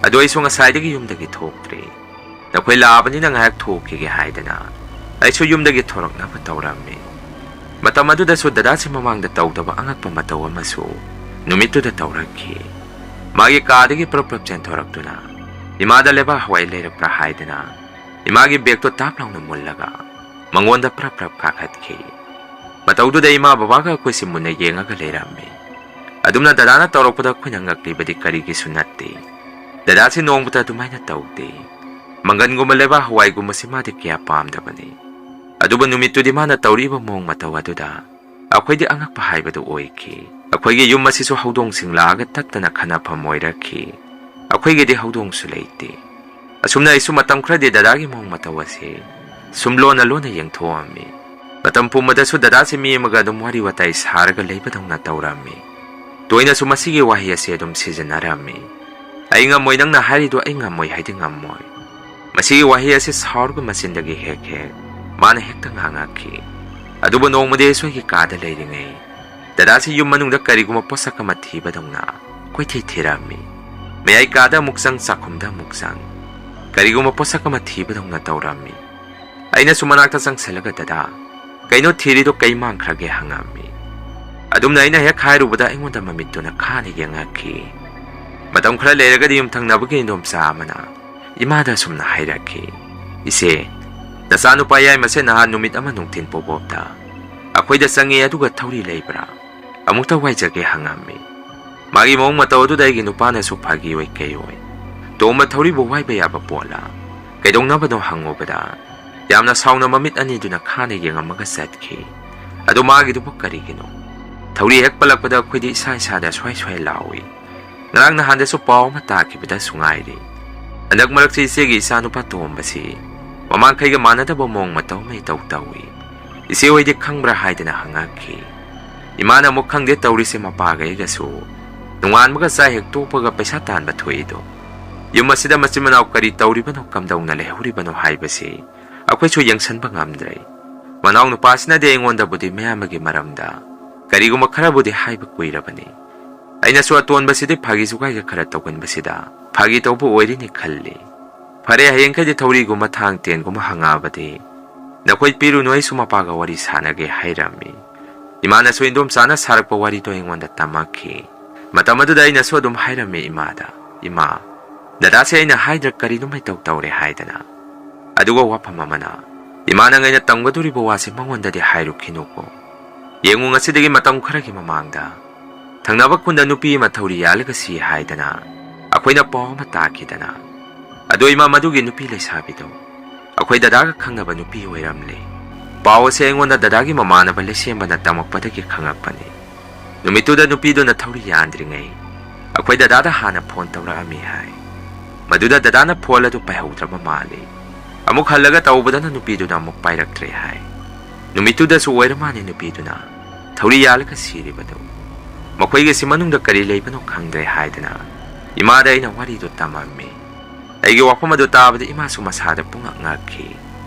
ꯑꯗꯣ ꯑꯩꯁꯨ ꯉꯁꯥꯏꯗꯒꯤ ꯌꯨꯝꯗꯒꯤ ꯊꯣꯛꯇ꯭ꯔꯦ꯫ ꯅꯈꯣꯏ ꯂꯥꯛꯑꯕꯅꯤꯅ ꯉꯥꯏꯍꯥꯛ ꯊꯣꯛꯈꯤꯒꯦ" ꯍꯥꯏꯗꯅ ꯑꯩꯁꯨ ꯌꯨꯝꯗꯒꯤ ꯊꯣꯔꯛꯅꯕ ꯇꯧꯔꯝꯃꯤ꯫ ꯃꯇꯝ ꯑꯗꯨꯗꯁꯨ ꯗꯗꯥꯁꯤ ꯃꯃꯥꯡꯗ ꯇꯧꯗꯕ ꯑꯉꯛꯄ ꯃꯇꯧ ꯑꯃꯁꯨ ꯅꯨꯃꯤꯠꯇꯨꯗ ꯇꯧꯔꯛꯈꯤ꯫ ꯃꯥꯒꯤ ꯀꯥꯗꯒꯤ ꯄ꯭ꯔꯞ ꯄ꯭ꯔꯞ ꯆꯦꯟꯊꯣꯔꯛꯇꯨꯅ ꯏꯃꯥꯗ ꯂꯩꯕꯥꯛ ꯍꯋꯥꯏ ꯂꯩꯔꯛꯄ꯭ꯔꯥ ꯍꯥꯏꯗꯅ ꯏꯃꯥꯒꯤ ꯕꯦꯒꯇꯣ ꯇꯥꯞ ꯂꯥꯎꯅ ꯃꯨꯜꯂꯒ ꯃꯉꯣꯟꯗ ꯄ꯭ꯔꯞ ꯄ꯭ꯔꯞ ꯀꯥꯈꯠꯈꯤ꯫ ꯃꯇꯧꯗꯨꯗ ꯏꯃꯥ ꯕꯕꯥꯒ ꯑꯩꯈꯣꯏꯁꯤ ꯃꯨꯟꯅ ꯌꯦꯡꯉꯒ ꯂꯩꯔꯝꯃꯤ꯫ ꯑꯗꯨꯝꯅ ꯗꯗꯥꯅ ꯇꯧꯔꯛꯄꯗ ꯑꯩꯈꯣꯏꯅ ꯉꯛꯂꯤꯕꯗꯤ ꯀꯔꯤꯒꯤꯁꯨ ꯅꯠꯇꯦ꯫ ꯗꯗꯥꯁꯤ ꯅꯣꯡꯃꯇ ꯑꯗꯨꯃꯥꯏꯅ ꯇꯧꯗꯦ꯫ ꯃꯪꯒꯟꯒꯨꯝꯕ ꯂꯩꯕꯥꯛ ꯍꯋꯥꯏꯒꯨꯝꯕꯁꯤ ꯃꯥꯗꯤ ꯀꯌꯥ ꯄꯥꯝꯗꯕꯅꯤ꯫ ꯑꯗꯨꯕꯨ ꯅꯨꯃꯤꯠꯇꯨꯗꯤ ꯃꯥꯅ ꯇꯧꯔꯤꯕ ꯃꯑꯣꯡ ꯃꯇꯧ ꯑꯗꯨꯗ ꯑꯩꯈꯣꯏꯗꯤ ꯑꯉꯛꯄ ꯍꯥꯏꯕꯗꯨ ꯑꯣꯏꯈꯤ꯫ ꯑꯩꯈꯣꯏꯒꯤ ꯌꯨꯝ ꯑꯁꯤꯁꯨ ꯍꯧꯗꯣꯡꯁꯤꯡ ꯂꯥꯛꯑꯒ ꯇꯠꯇꯅ ꯈꯟꯅꯐꯝ ꯑꯣꯏꯔꯛꯈꯤ꯫ ꯑꯩꯈꯣꯏꯒꯤꯗꯤ ꯍꯧꯗꯣꯡꯁꯨ ꯂꯩꯇꯦ꯫ ꯑꯁꯨꯝꯅ ꯑꯩꯁꯨ ꯃꯇꯝ ꯈꯔꯗꯤ ꯗꯗꯥꯒꯤ ꯃꯑꯣꯡ ꯃꯇꯧ ꯑꯁꯤ ꯁꯨꯝ ꯂꯣꯟꯅ ꯂꯣꯟꯅ ꯌꯦꯡꯊꯣꯛꯑꯝꯃꯤ꯫ ꯃꯇꯝ ꯄꯨꯝꯕꯗꯁꯨ ꯗꯗꯥꯁꯤ ꯃꯤ ꯑꯃꯒ ꯑꯗꯨꯝ ꯋꯥꯔꯤ ꯋꯥꯇꯥꯏ ꯁꯥꯔꯒ ꯂꯩꯕꯗꯧꯅ ꯇꯧꯔꯝꯃꯤ꯫ ꯇꯣꯏꯅꯁꯨ ꯃꯁꯤꯒꯤ ꯋꯥꯍꯩ ꯑꯁꯤ ꯑꯗꯨꯝ ꯁꯤꯖꯤꯟꯅꯔꯝꯃꯤ꯫ "ꯑꯩ ꯉꯝꯃꯣꯏ, ꯅꯪꯅ ꯍꯥꯏꯔꯤꯗꯣ ꯑꯩ ꯉꯝꯃꯣꯏ ꯍꯥꯏꯗꯤ ꯉꯝꯃꯣꯏ"꯫ ꯃꯁꯤꯒꯤ ꯋꯥꯍꯩ ꯑꯁꯤ ꯁꯥꯎꯔꯒ ꯃꯆꯤꯟꯗꯒꯤ ꯍꯦꯛ ꯍꯦꯛ ꯃꯥꯅ ꯍꯦꯛꯇ ꯉꯥꯡꯉꯛꯈꯤ꯫ ꯑꯗꯨꯕꯨ ꯅꯣꯡꯃꯗꯤ ꯑꯩꯁꯨ ꯑꯩꯒꯤ ꯀꯥꯗ ꯂꯩꯔꯤꯉꯩ ꯗꯗꯥꯁꯤ ꯌꯨꯝ ꯃꯅꯨꯡꯗ ꯀꯔꯤꯒꯨꯝꯕ ꯄꯣꯠꯁꯛ ꯑꯃ ꯊꯤꯕꯗꯧꯅ ꯀꯣꯏꯊꯤ ꯊꯤꯔꯝꯃꯤ꯫ ꯃꯌꯥꯏ ꯀꯥꯗ ꯑꯃꯨꯛ ꯆꯪ, ꯆꯥꯛꯈꯨꯝꯗ ꯑꯃꯨꯛ ꯆꯪ꯫ ꯀꯔꯤꯒꯨꯝꯕ ꯄꯣꯠꯁꯛ ꯑꯃ ꯊꯤꯕꯗꯧꯅ ꯇꯧꯔꯝꯃꯤ꯫ ꯑꯩꯅꯁꯨ ꯃꯅꯥꯛꯇ ꯆꯪꯁꯤꯜꯂꯒ, "ꯗꯗꯥ, ꯀꯩꯅꯣ ꯊꯤꯔꯤꯗꯣ? ꯀꯩ ꯃꯥꯡꯈ꯭ꯔꯒꯦ?" ꯍꯪꯉꯝꯃꯤ꯫ ꯑꯗꯨꯝꯅ ꯑꯩꯅ ꯍꯦꯛ ꯍꯥꯏꯔꯨꯕꯗ ꯑꯩꯉꯣꯟꯗ ꯃꯃꯤꯠꯇꯨꯅ ꯈꯥꯅ ꯌꯦꯡꯉꯛꯈꯤ꯫ ꯃꯇꯝ ꯈꯔ ꯂꯩꯔꯒꯗꯤ ꯌꯨꯝꯊꯪꯅꯕꯒꯤ ꯏꯟꯗꯣꯝꯆꯥ ꯑꯃꯅ ꯏꯃꯥꯗ ꯑꯁꯨꯝꯅ ꯍꯥꯏꯔꯛꯈꯤ, "ꯏꯆꯦ, ꯅꯆꯥꯅꯨꯄꯥ ꯌꯥꯏꯃꯁꯦ ꯅꯍꯥꯟ ꯅꯨꯃꯤꯠ ꯑꯃ ꯅꯨꯡꯊꯤꯟ ꯄꯣꯄꯣꯞꯇ ꯑꯩꯈꯣꯏꯗ ꯆꯪꯉꯛꯑꯦ, ꯑꯗꯨꯒ ꯊꯧꯔꯤ ꯂꯩꯕ꯭ꯔꯥ? ꯑꯃꯨꯛꯇ ꯋꯥꯏꯖꯒꯦ" ꯍꯪꯉꯝꯃꯤ꯫ ꯃꯥꯒꯤ ꯃꯑꯣꯡ ꯃꯇꯧ ꯑꯗꯨꯗ ꯑꯩꯒꯤ ꯅꯨꯄꯥꯅꯁꯨ ꯐꯥꯒꯤ ꯑꯣꯏ ꯀꯩ ꯑꯣꯏ, "ꯇꯣꯝꯕ, ꯊꯧꯔꯤꯕꯨ ꯋꯥꯏꯕ ꯌꯥꯕ ꯄꯣꯠꯂꯥ? ꯀꯩꯗꯧꯅꯕꯅꯣ?" ꯍꯪꯉꯨꯕꯗ, ꯌꯥꯝꯅ ꯁꯥꯎꯅ ꯃꯃꯤꯠ ꯑꯅꯤꯗꯨꯅ ꯈꯥꯅ ꯌꯦꯡꯉꯝꯃꯒ ꯆꯠꯈꯤ꯫ ꯑꯗꯨ ꯃꯥꯒꯤꯗꯨꯕꯨ ꯀꯔꯤꯒꯤꯅꯣ? ꯊꯧꯔꯤ ꯍꯦꯛ ꯄꯜꯂꯛꯄꯗ ꯑꯩꯈꯣꯏꯗꯤ ꯏꯁꯥ ꯏꯁꯥꯗ ꯁ꯭ꯋꯥꯏ ꯁ꯭ꯋꯥꯏ ꯂꯥꯎꯏ꯫ ꯉꯔꯥꯡ ꯅꯍꯥꯟꯗꯁꯨ ꯄꯥꯎ ꯑꯃ ꯇꯥꯈꯤꯕꯗꯁꯨ ꯉꯥꯏꯔꯤ꯫ ꯍꯟꯗꯛ ꯃꯔꯛꯁꯤ ꯏꯆꯦꯒꯤ ꯏꯆꯥꯅꯨꯄꯥ ꯇꯣꯝꯕꯁꯤ ꯃꯃꯥꯡꯈꯩꯒ ꯃꯥꯟꯅꯗꯕ ꯃꯑꯣꯡ ꯃꯇꯧ ꯑꯃ ꯏꯇꯧ ꯇꯧꯏ꯫ "ꯏꯆꯦ ꯍꯣꯏꯗꯤ ꯈꯪꯕ꯭ꯔꯥ?" ꯍꯥꯏꯗꯅ ꯍꯪꯉꯛꯈꯤ꯫ ꯏꯃꯥꯅ ꯑꯃꯨꯛ, "ꯈꯪꯗꯦ ꯇꯧꯔꯤꯁꯦ, ꯃꯄꯥꯒ ꯑꯩꯒꯁꯨ ꯅꯣꯡꯉꯥꯟꯕꯒ ꯆꯥꯛ ꯍꯦꯛ ꯇꯣꯛꯄꯒ ꯄꯩꯁꯥ ꯇꯥꯟꯕ ꯊꯣꯛꯏꯗꯣ꯫ ꯌꯨꯝ ꯑꯁꯤꯗ ꯃꯆꯤꯟ ꯃꯅꯥꯎ ꯀꯔꯤ ꯇꯧꯔꯤꯕꯅꯣ, ꯀꯝꯗꯧꯅ ꯂꯩꯍꯧꯔꯤꯕꯅꯣ ꯍꯥꯏꯕꯁꯤ ꯑꯩꯈꯣꯏꯁꯨ ꯌꯦꯡꯁꯤꯟꯕ ꯉꯝꯗ꯭ꯔꯦ꯫ ꯃꯅꯥꯎ ꯅꯨꯄꯥꯁꯤꯅꯗꯤ ꯑꯩꯉꯣꯟꯗꯕꯨꯗꯤ ꯃꯌꯥꯝꯕꯒꯤ ꯃꯔꯝꯗ ꯀꯔꯤꯒꯨꯝꯕ ꯈꯔꯕꯨꯗꯤ ꯍꯥꯏꯕ ꯀꯨꯏꯔꯕꯅꯤ꯫ ꯑꯩꯅꯁꯨ ꯑꯇꯣꯟꯕꯁꯤꯗꯤ ꯐꯥꯒꯤ ꯖꯨꯒꯥꯏꯒ ꯈꯔ ꯇꯧꯒꯟꯕꯁꯤꯗ ꯐꯥꯒꯤ ꯇꯧꯕ ꯑꯣꯏꯔꯤꯅꯤ ꯈꯜꯂꯤ꯫ ꯐꯔꯦ, ꯍꯌꯦꯡꯈꯩꯗꯤ ꯊꯧꯔꯤꯒꯨꯝꯕ ꯊꯥꯡ ꯇꯦꯟꯒꯨꯝꯕ ꯍꯪꯉꯛꯑꯕꯗꯤ ꯅꯈꯣꯏ ꯄꯤꯔꯨꯅꯨ, ꯑꯩꯁꯨ ꯃꯄꯥꯒ ꯋꯥꯔꯤ ꯁꯥꯟꯅꯒꯦ" ꯍꯥꯏꯔꯝꯃꯤ꯫ ꯏꯃꯥꯅꯁꯨ ꯏꯟꯗꯣꯝꯆꯥꯅ ꯁꯥꯔꯛꯄ ꯋꯥꯔꯤꯗꯣ ꯑꯩꯉꯣꯟꯗ ꯇꯝꯃꯛꯈꯤ꯫ ꯃꯇꯝ ꯑꯗꯨꯗ ꯑꯩꯅꯁꯨ ꯑꯗꯨꯝ ꯍꯥꯏꯔꯝꯃꯤ ꯏꯃꯥꯗ, "ꯏꯃꯥ, ꯗꯗꯥꯁꯦ ꯑꯩꯅ ꯍꯥꯏꯗ꯭ꯔ ꯀꯔꯤꯅꯣ ꯃꯩꯇꯧ ꯇꯧꯔꯦ" ꯍꯥꯏꯗꯅ꯫ ꯑꯗꯨꯒ ꯋꯥꯐꯝ ꯑꯃꯅ, ꯏꯃꯥ, ꯅꯪ ꯑꯩꯅ ꯇꯝꯒꯗꯧꯔꯤꯕ ꯋꯥꯁꯦ ꯃꯉꯣꯟꯗꯗꯤ ꯍꯥꯏꯔꯨꯈꯤꯅꯨꯀꯣ꯫ ꯌꯦꯡꯉꯨ, ꯉꯁꯤꯗꯒꯤ ꯃꯇꯝ ꯈꯔꯒꯤ ꯃꯃꯥꯡꯗ ꯊꯪꯅꯕ ꯈꯨꯟꯗ ꯅꯨꯄꯤ ꯑꯃ ꯊꯧꯔꯤ ꯌꯥꯜꯂꯒ ꯁꯤ ꯍꯥꯏꯗꯅ ꯑꯩꯈꯣꯏꯅ ꯄꯥꯎ ꯑꯃ ꯇꯥꯈꯤꯗꯅ꯫ ꯑꯗꯣ ꯏꯃꯥ, ꯃꯗꯨꯒꯤ ꯅꯨꯄꯤ ꯂꯩꯁꯥꯕꯤꯗꯣ ꯑꯩꯈꯣꯏ ꯗꯗꯥꯒ ꯈꯪꯅꯕ ꯅꯨꯄꯤ ꯑꯣꯏꯔꯝꯂꯦ꯫ ꯄꯥꯎ ꯑꯁꯦ ꯑꯩꯉꯣꯟꯗ ꯗꯗꯥꯒꯤ ꯃꯃꯥꯟꯅꯕ ꯂꯩꯁꯦꯝꯕꯅ ꯇꯝꯃꯛꯄꯗꯒꯤ ꯈꯪꯉꯛꯄꯅꯤ꯫ ꯅꯨꯃꯤꯠꯇꯨꯗ ꯅꯨꯄꯤꯗꯨꯅ ꯊꯧꯔꯤ ꯌꯥꯟꯗ꯭ꯔꯤꯉꯩ ꯑꯩꯈꯣꯏ ꯗꯗꯥꯗ ꯍꯥꯟꯅ ꯐꯣꯟ ꯇꯧꯔꯛꯑꯝꯃꯤ ꯍꯥꯏ꯫ ꯃꯗꯨꯗ ꯗꯗꯥꯅ ꯐꯣꯟ ꯑꯗꯨ ꯄꯥꯏꯍꯧꯗ꯭ꯔꯕ ꯃꯥꯜꯂꯤ꯫ ꯑꯃꯨꯛ ꯍꯜꯂꯒ ꯇꯧꯕꯗꯅ ꯅꯨꯄꯤꯗꯨꯅ ꯑꯃꯨꯛ ꯄꯥꯏꯔꯛꯇ꯭ꯔꯦ ꯍꯥꯏ꯫ ꯅꯨꯃꯤꯠꯇꯨꯗꯁꯨ ꯑꯣꯏꯔ ꯃꯥꯜꯂꯦ ꯅꯨꯄꯤꯗꯨꯅ ꯊꯧꯔꯤ ꯌꯥꯜꯂꯒ ꯁꯤꯔꯤꯕꯗꯨ꯫ ꯃꯈꯣꯏꯒꯤꯁꯤ ꯃꯅꯨꯡꯗ ꯀꯔꯤ ꯂꯩꯕꯅꯣ ꯈꯪꯗ꯭ꯔꯦ ꯍꯥꯏꯗꯅ ꯏꯃꯥꯗ ꯑꯩꯅ ꯋꯥꯔꯤꯗꯨ ꯇꯝꯃꯝꯃꯤ꯫ ꯑꯩꯒꯤ ꯋꯥꯐꯝ ꯑꯗꯨ ꯇꯥꯕꯗ ꯏꯃꯥꯁꯨ ꯃꯁꯥꯗ ꯄꯨꯡꯉꯛ ꯉꯛꯈꯤ꯫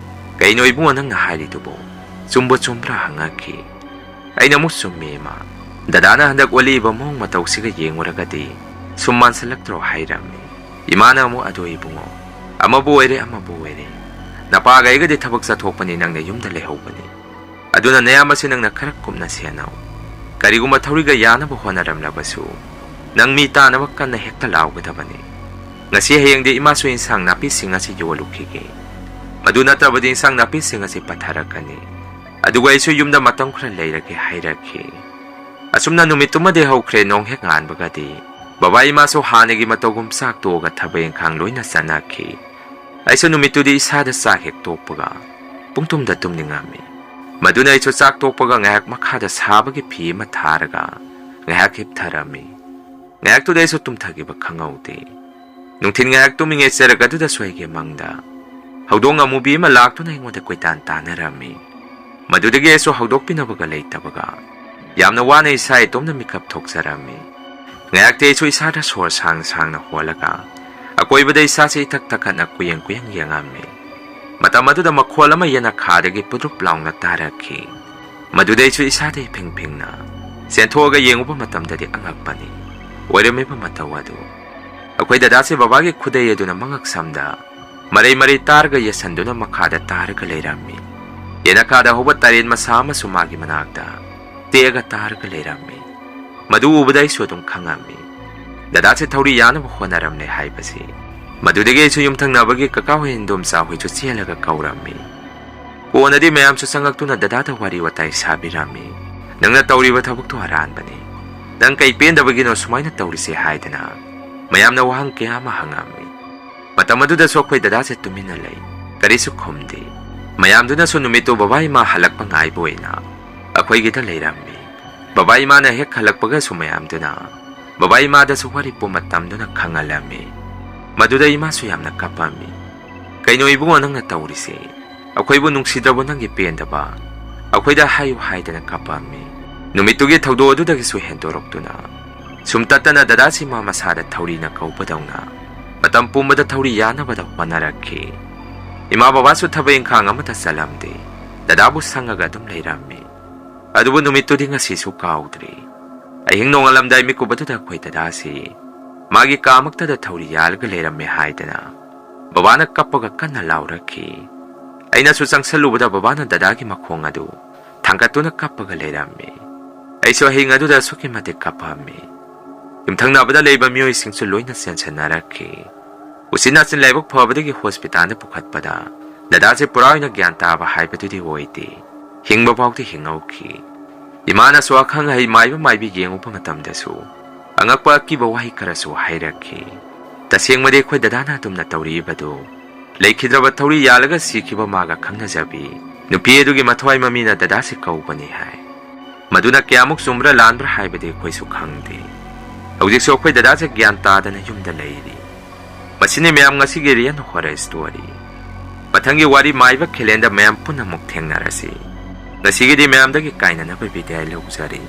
"ꯀꯩꯅꯣ ꯏꯕꯨꯡꯉꯣ ꯅꯪꯅ ꯍꯥꯏꯔꯤꯗꯨꯕꯨ? ꯆꯨꯝꯕꯨ ꯆꯨꯝꯕ꯭ꯔꯥ?" ꯍꯪꯉꯛꯈꯤ꯫ ꯑꯩꯅ ꯑꯃꯨꯛ, "ꯆꯨꯝꯃꯤ ꯏꯃꯥ꯫ ꯗꯗꯥꯅ ꯍꯟꯗꯛ ꯑꯣꯜꯂꯛꯏꯕ ꯃꯑꯣꯡ ꯃꯇꯧꯁꯤꯒ ꯌꯦꯡꯉꯨꯔꯒꯗꯤ ꯁꯨꯝ ꯃꯥꯟꯁꯤꯜꯂꯛꯇ꯭ꯔꯣ?" ꯍꯥꯏꯔꯝꯃꯤ꯫ ꯏꯃꯥꯅ ꯑꯃꯨꯛ, "ꯑꯗꯣ ꯏꯕꯨꯡꯉꯣ, ꯑꯃꯕꯨ ꯑꯣꯏꯔꯦ ꯑꯃꯕꯨ ꯑꯣꯏꯔꯦ, ꯅꯄꯥꯒ ꯑꯩꯒꯗꯤ ꯊꯕꯛ ꯆꯠꯊꯣꯛꯄꯅꯤ, ꯅꯪꯅ ꯌꯨꯝꯗ ꯂꯩꯍꯧꯕꯅꯤ꯫ ꯑꯗꯨꯅ ꯅꯌꯥꯝꯕꯁꯤ ꯅꯪꯅ ꯈꯔ ꯀꯨꯞꯅ ꯁꯦꯟꯅꯧ꯫ ꯀꯔꯤꯒꯨꯝꯕ ꯊꯧꯔꯤꯒ ꯌꯥꯅꯕ ꯍꯣꯠꯅꯔꯝꯂꯕꯁꯨ, ꯅꯪ ꯃꯤ ꯇꯥꯅꯕ ꯀꯟꯅ ꯍꯦꯛꯇ ꯂꯥꯎꯒꯗꯕꯅꯤ꯫ ꯉꯁꯤ ꯍꯌꯦꯡꯗꯤ ꯏꯃꯥꯁꯨ ꯏꯟꯁꯥꯡ ꯅꯥꯄꯤꯁꯤꯡ ꯑꯁꯤ ꯌꯣꯜꯂꯨꯈꯤꯒꯦ꯫ ꯃꯗꯨ ꯅꯠꯇ꯭ꯔꯕꯗꯤ ꯏꯟꯁꯥꯡ ꯅꯥꯄꯤꯁꯤꯡ ꯑꯁꯤ ꯄꯠꯊꯔꯛꯀꯅꯤ꯫ ꯑꯗꯨꯒ ꯑꯩꯁꯨ ꯌꯨꯝꯗ ꯃꯇꯝ ꯈꯔ ꯂꯩꯔꯒꯦ" ꯍꯥꯏꯔꯛꯈꯤ꯫ ꯑꯁꯨꯝꯅ ꯅꯨꯃꯤꯠꯇꯨꯃꯗꯤ ꯍꯧꯈ꯭ꯔꯦ꯫ ꯅꯣꯡ ꯍꯦꯛ ꯉꯥꯟꯕꯒꯗꯤ ꯕꯕꯥ ꯏꯃꯥꯁꯨ ꯍꯥꯟꯅꯒꯤ ꯃꯇꯧꯒꯨꯝ ꯆꯥꯛ ꯇꯣꯛꯑꯒ ꯊꯕꯛ ꯏꯪꯈꯥꯡ ꯂꯣꯏꯅ ꯆꯠꯅꯈꯤ꯫ ꯑꯩꯁꯨ ꯅꯨꯃꯤꯠꯇꯨꯗꯤ ꯏꯁꯥꯗ ꯆꯥꯛ ꯍꯦꯛ ꯇꯣꯛꯄꯒ ꯄꯨꯡꯇꯨꯝꯗ ꯇꯨꯝꯅꯤꯡꯉꯝꯃꯤ꯫ ꯃꯗꯨꯅ ꯑꯩꯁꯨ ꯆꯥꯛ ꯇꯣꯛꯄꯒ ꯉꯥꯏꯍꯥꯛ ꯃꯈꯥꯗ ꯁꯥꯕꯒꯤ ꯐꯤ ꯑꯃ ꯊꯥꯔꯒ ꯉꯥꯏꯍꯥꯛ ꯍꯤꯞꯊꯔꯝꯃꯤ꯫ ꯉꯥꯏꯍꯥꯛꯇꯨꯗ ꯑꯩꯁꯨ ꯇꯨꯝꯊꯈꯤꯕ ꯈꯪꯍꯧꯗꯦ꯫ ꯅꯨꯡꯊꯤꯜ ꯉꯥꯏꯍꯥꯛ ꯇꯨꯝꯃꯤꯉꯩ ꯆꯔꯛ ꯑꯗꯨꯗꯁꯨ ꯑꯩꯒꯤ ꯃꯪꯗ ꯍꯧꯗꯣꯡ ꯑꯃꯨꯕꯤ ꯑꯃ ꯂꯥꯛꯇꯨꯅ ꯑꯩꯉꯣꯟꯗ ꯀꯣꯏꯇꯥꯟ ꯇꯥꯟꯅꯔꯝꯃꯤ꯫ ꯃꯗꯨꯗꯒꯤ ꯑꯩꯁꯨ ꯍꯧꯗꯣꯛꯄꯤꯅꯕꯒ ꯂꯩꯇꯕꯒ ꯌꯥꯝꯅ ꯋꯥꯅ ꯏꯁꯥ ꯏꯇꯣꯝꯇ ꯃꯤꯀꯞ ꯊꯣꯛꯆꯔꯝꯃꯤ꯫ ꯉꯥꯏꯍꯥꯛꯇꯤ ꯑꯩꯁꯨ ꯏꯁꯥꯗ ꯁꯣꯔ ꯁꯥꯡ ꯁꯥꯡꯅ ꯍꯣꯜꯂꯒ ꯑꯀꯣꯏꯕꯗ ꯏꯁꯥꯁꯦ ꯏꯊꯛ ꯊꯛꯀꯠꯅ ꯀꯨꯌꯦꯡ ꯀꯨꯌꯦꯡ ꯌꯦꯡꯉꯝꯃꯤ꯫ ꯃꯇꯝ ꯑꯗꯨꯗ ꯃꯈꯣꯜ ꯑꯃ ꯌꯦꯅꯈꯥꯗꯒꯤ ꯄꯨꯗ꯭ꯔꯨꯞ ꯂꯥꯎꯅ ꯇꯥꯔꯛꯈꯤ꯫ ꯃꯗꯨꯗꯩꯁꯨ ꯏꯁꯥꯗ ꯏꯐꯤꯡ ꯐꯤꯡꯅ ꯆꯦꯟꯊꯣꯛꯑꯒ ꯌꯦꯡꯉꯨꯕ ꯃꯇꯝꯗꯗꯤ ꯑꯉꯛꯄꯅꯤ꯫ ꯑꯣꯏꯔꯝꯃꯤꯕ ꯃꯇꯧ ꯑꯗꯨ ꯑꯩꯈꯣꯏ ꯗꯗꯥꯁꯦ ꯕꯕꯥꯒꯤ ꯈꯨꯗꯩ ꯑꯗꯨꯅ ꯃꯉꯛ ꯁꯝꯗ ꯃꯔꯩ ꯃꯔꯩ ꯇꯥꯔꯒ ꯌꯦꯁꯟꯗꯨꯅ ꯃꯈꯥꯗ ꯇꯥꯔꯒ ꯂꯩꯔꯝꯃꯤ꯫ ꯌꯦꯅꯈꯥꯗ ꯍꯧꯕ ꯇꯔꯦꯟ ꯃꯁꯥ ꯑꯃꯁꯨ ꯃꯥꯒꯤ ꯃꯅꯥꯛꯇ ꯇꯦꯛꯑꯒ ꯇꯥꯔꯒ ꯂꯩꯔꯝꯃꯤ꯫ ꯃꯗꯨ ꯎꯕꯗ ꯑꯩꯁꯨ ꯑꯗꯨꯝ ꯈꯪꯉꯝꯃꯤ꯫ ꯗꯗꯥꯁꯦ ꯊꯧꯔꯤ ꯌꯥꯅꯕ ꯍꯣꯠꯅꯔꯝꯂꯦ ꯍꯥꯏꯕꯁꯤ꯫ ꯃꯗꯨꯗꯒꯤ ꯑꯩꯁꯨ ꯌꯨꯝꯊꯪꯅꯕꯒꯤ ꯀꯀꯥ ꯍꯣꯏ ꯏꯟꯗꯣꯝꯆꯥ ꯍꯣꯏꯁꯨ ꯆꯦꯜꯂꯒ ꯀꯧꯔꯝꯃꯤ꯫ ꯀꯣꯟꯅꯗꯤ ꯃꯌꯥꯝꯁꯨ ꯆꯪꯉꯛꯇꯨꯅ ꯗꯗꯥꯗ ꯋꯥꯔꯤ ꯋꯥꯇꯥꯏ ꯁꯥꯕꯤꯔꯝꯃꯤ꯫ "ꯅꯪꯅ ꯇꯧꯔꯤꯕ ꯊꯕꯛꯇꯣ ꯑꯔꯥꯟꯕꯅꯤ꯫ ꯅꯪ ꯀꯩ ꯄꯦꯟꯗꯕꯒꯤꯅꯣ ꯁꯨꯃꯥꯏꯅ ꯇꯧꯔꯤꯁꯦ?" ꯍꯥꯏꯗꯅ ꯃꯌꯥꯝꯅ ꯋꯥꯍꯪ ꯀꯌꯥ ꯑꯃ ꯍꯪꯉꯝꯃꯤ꯫ ꯃꯇꯝ ꯑꯗꯨꯗꯁꯨ ꯑꯩꯈꯣꯏ ꯗꯗꯥꯁꯦ ꯇꯨꯃꯤꯟꯅ ꯂꯩ, ꯀꯔꯤꯁꯨ ꯈꯨꯝꯗꯦ꯫ ꯃꯌꯥꯝꯗꯨꯅꯁꯨ ꯅꯨꯃꯤꯠꯇꯨ ꯕꯕꯥ ꯏꯃꯥ ꯍꯜꯂꯛꯄ ꯉꯥꯏꯕ ꯑꯣꯏꯅ ꯑꯩꯈꯣꯏꯒꯤꯗ ꯂꯩꯔꯝꯃꯤ꯫ ꯕꯕꯥ ꯏꯃꯥꯅ ꯍꯦꯛ ꯍꯜꯂꯛꯄꯒꯁꯨ ꯃꯌꯥꯝꯗꯨꯅ ꯕꯕꯥ ꯏꯃꯥꯗꯁꯨ ꯋꯥꯔꯤ ꯄꯨꯝꯕ ꯇꯝꯗꯨꯅ ꯈꯪꯍꯜꯂꯝꯃꯤ꯫ ꯃꯗꯨꯗ ꯏꯃꯥꯁꯨ ꯌꯥꯝꯅ ꯀꯞꯄꯝꯃꯤ꯫ "ꯀꯩꯅꯣ ꯏꯕꯨꯡꯉꯣ ꯅꯪꯅ ꯇꯧꯔꯤꯁꯦ? ꯑꯩꯈꯣꯏꯕꯨ ꯅꯨꯡꯁꯤꯗ꯭ꯔꯕꯣ ꯅꯪꯒꯤ ꯄꯦꯟꯗꯕ? ꯑꯩꯈꯣꯏꯗ ꯍꯥꯏꯌꯨ" ꯍꯥꯏꯗꯅ ꯀꯞꯄꯝꯃꯤ꯫ ꯅꯨꯃꯤꯠꯇꯨꯒꯤ ꯊꯧꯗꯣꯛ ꯑꯗꯨꯗꯒꯤꯁꯨ ꯍꯦꯟꯗꯣꯔꯛꯇꯨꯅ ꯁꯨꯝ ꯇꯠꯇꯅ ꯗꯗꯥꯁꯤ ꯃꯥ ꯃꯁꯥꯗ ꯊꯧꯔꯤꯅ ꯀꯧꯕꯗꯧꯅ ꯃꯇꯝ ꯄꯨꯝꯕꯗ ꯊꯧꯔꯤ ꯌꯥꯅꯕꯗ ꯍꯣꯠꯅꯔꯛꯈꯤ꯫ ꯏꯃꯥ ꯕꯕꯥꯁꯨ ꯊꯕꯛ ꯏꯪꯈꯥꯡ ꯑꯃꯠꯇ ꯆꯠꯂꯝꯗꯦ꯫ ꯗꯗꯥꯕꯨ ꯁꯪꯉꯒ ꯑꯗꯨꯝ ꯂꯩꯔꯝꯃꯤ꯫ ꯑꯗꯨꯕꯨ ꯅꯨꯃꯤꯠꯇꯨꯗꯤ ꯉꯁꯤꯁꯨ ꯀꯥꯎꯗ꯭ꯔꯤ꯫ ꯑꯍꯤꯡ ꯅꯣꯡꯉꯥꯜꯂꯝꯗꯥꯏ ꯃꯤꯀꯨꯞ ꯑꯗꯨꯗ ꯑꯩꯈꯣꯏ ꯗꯗꯥꯁꯤ ꯃꯥꯒꯤ ꯀꯥꯃꯛꯇꯗ ꯊꯧꯔꯤ ꯌꯥꯜꯂꯒ ꯂꯩꯔꯝꯃꯦ ꯍꯥꯏꯗꯅ ꯕꯕꯥꯅ ꯀꯞꯄꯒ ꯀꯟꯅ ꯂꯥꯎꯔꯛꯈꯤ꯫ ꯑꯩꯅꯁꯨ ꯆꯪꯁꯜꯂꯨꯕꯗ ꯕꯕꯥꯅ ꯗꯗꯥꯒꯤ ꯃꯈꯣꯡ ꯑꯗꯨ ꯊꯥꯡꯒꯠꯇꯨꯅ ꯀꯞꯄꯒ ꯂꯩꯔꯝꯃꯤ꯫ ꯑꯩꯁꯨ ꯑꯍꯤꯡ ꯑꯗꯨꯗ ꯑꯁꯨꯛꯀꯤ ꯃꯇꯤꯛ ꯀꯞꯄꯝꯃꯤ꯫ ꯌꯨꯝꯊꯪꯅꯕꯗ ꯂꯩꯕ ꯃꯤꯑꯣꯏꯁꯤꯡꯁꯨ ꯂꯣꯏꯅ ꯆꯦꯟꯁꯤꯟꯅꯔꯛꯈꯤ꯫ ꯎꯆꯤꯟ ꯅꯥꯆꯤꯟ ꯂꯥꯏꯕꯛ ꯐꯕꯗꯒꯤ ꯍꯣꯁꯄꯤꯇꯥꯜꯗ ꯄꯨꯈꯠꯄꯗ ꯗꯗꯥꯁꯦ ꯄꯨꯔꯥ ꯑꯣꯏꯅ ꯒ꯭ꯌꯥꯟ ꯇꯥꯕ ꯍꯥꯏꯕꯗꯨꯗꯤ ꯑꯣꯏꯗꯦ꯫ ꯍꯤꯡꯕ ꯐꯥꯎꯗꯤ ꯍꯤꯡꯍꯧꯈꯤ꯫ ꯏꯃꯥꯅꯁꯨ ꯑꯈꯪ ꯑꯍꯩ ꯃꯥꯏꯕ ꯃꯥꯏꯕꯤ ꯌꯦꯡꯉꯨꯕ ꯃꯇꯝꯗꯁꯨ ꯑꯉꯛꯄ ꯑꯀꯤꯕ ꯋꯥꯍꯩ ꯈꯔꯁꯨ ꯍꯥꯏꯔꯛꯈꯤ꯫ ꯇꯁꯦꯡꯕꯗꯤ ꯑꯩꯈꯣꯏ ꯗꯗꯥꯅ ꯑꯗꯨꯝꯅ ꯇꯧꯔꯤꯕꯗꯨ ꯂꯩꯈꯤꯗ꯭ꯔꯕ ꯊꯧꯔꯤ ꯌꯥꯜꯂꯒ ꯁꯤꯈꯤꯕ ꯃꯥꯒ ꯈꯪꯅꯖꯕꯤ ꯅꯨꯄꯤ ꯑꯗꯨꯒꯤ ꯃꯊꯋꯥꯏ ꯃꯃꯤꯅ ꯗꯗꯥꯁꯤ ꯀꯧꯕꯅꯤ ꯍꯥꯏ꯫ ꯃꯗꯨꯅ ꯀꯌꯥꯃꯨꯛ ꯆꯨꯝꯕ꯭ꯔꯥ ꯂꯥꯟꯕ꯭ꯔꯥ ꯍꯥꯏꯕꯗꯤ ꯑꯩꯈꯣꯏꯁꯨ ꯈꯪꯗꯦ꯫ ꯍꯧꯖꯤꯛꯁꯨ ꯑꯩꯈꯣꯏ ꯗꯗꯥꯁꯦ ꯒ꯭ꯌꯥꯟ ꯇꯥꯗꯅ ꯌꯨꯝꯗ ꯂꯩꯔꯤ꯫ ꯃꯁꯤꯅꯤ ꯃꯌꯥꯝ ꯉꯁꯤꯒꯤ Real Horror Story꯫ ꯃꯊꯪꯒꯤ ꯋꯥꯔꯤ ꯃꯥꯏꯕ ꯈꯦꯂꯦꯟꯗ ꯃꯌꯥꯝ ꯄꯨꯟꯅ ꯑꯃꯨꯛ ꯊꯦꯡꯅꯔꯁꯤ꯫ ꯉꯁꯤꯒꯤꯗꯤ ꯃꯌꯥꯝꯗꯒꯤ ꯀꯥꯏꯅꯅꯕ ꯕꯤꯗꯥꯏ ꯂꯧꯖꯔꯤ꯫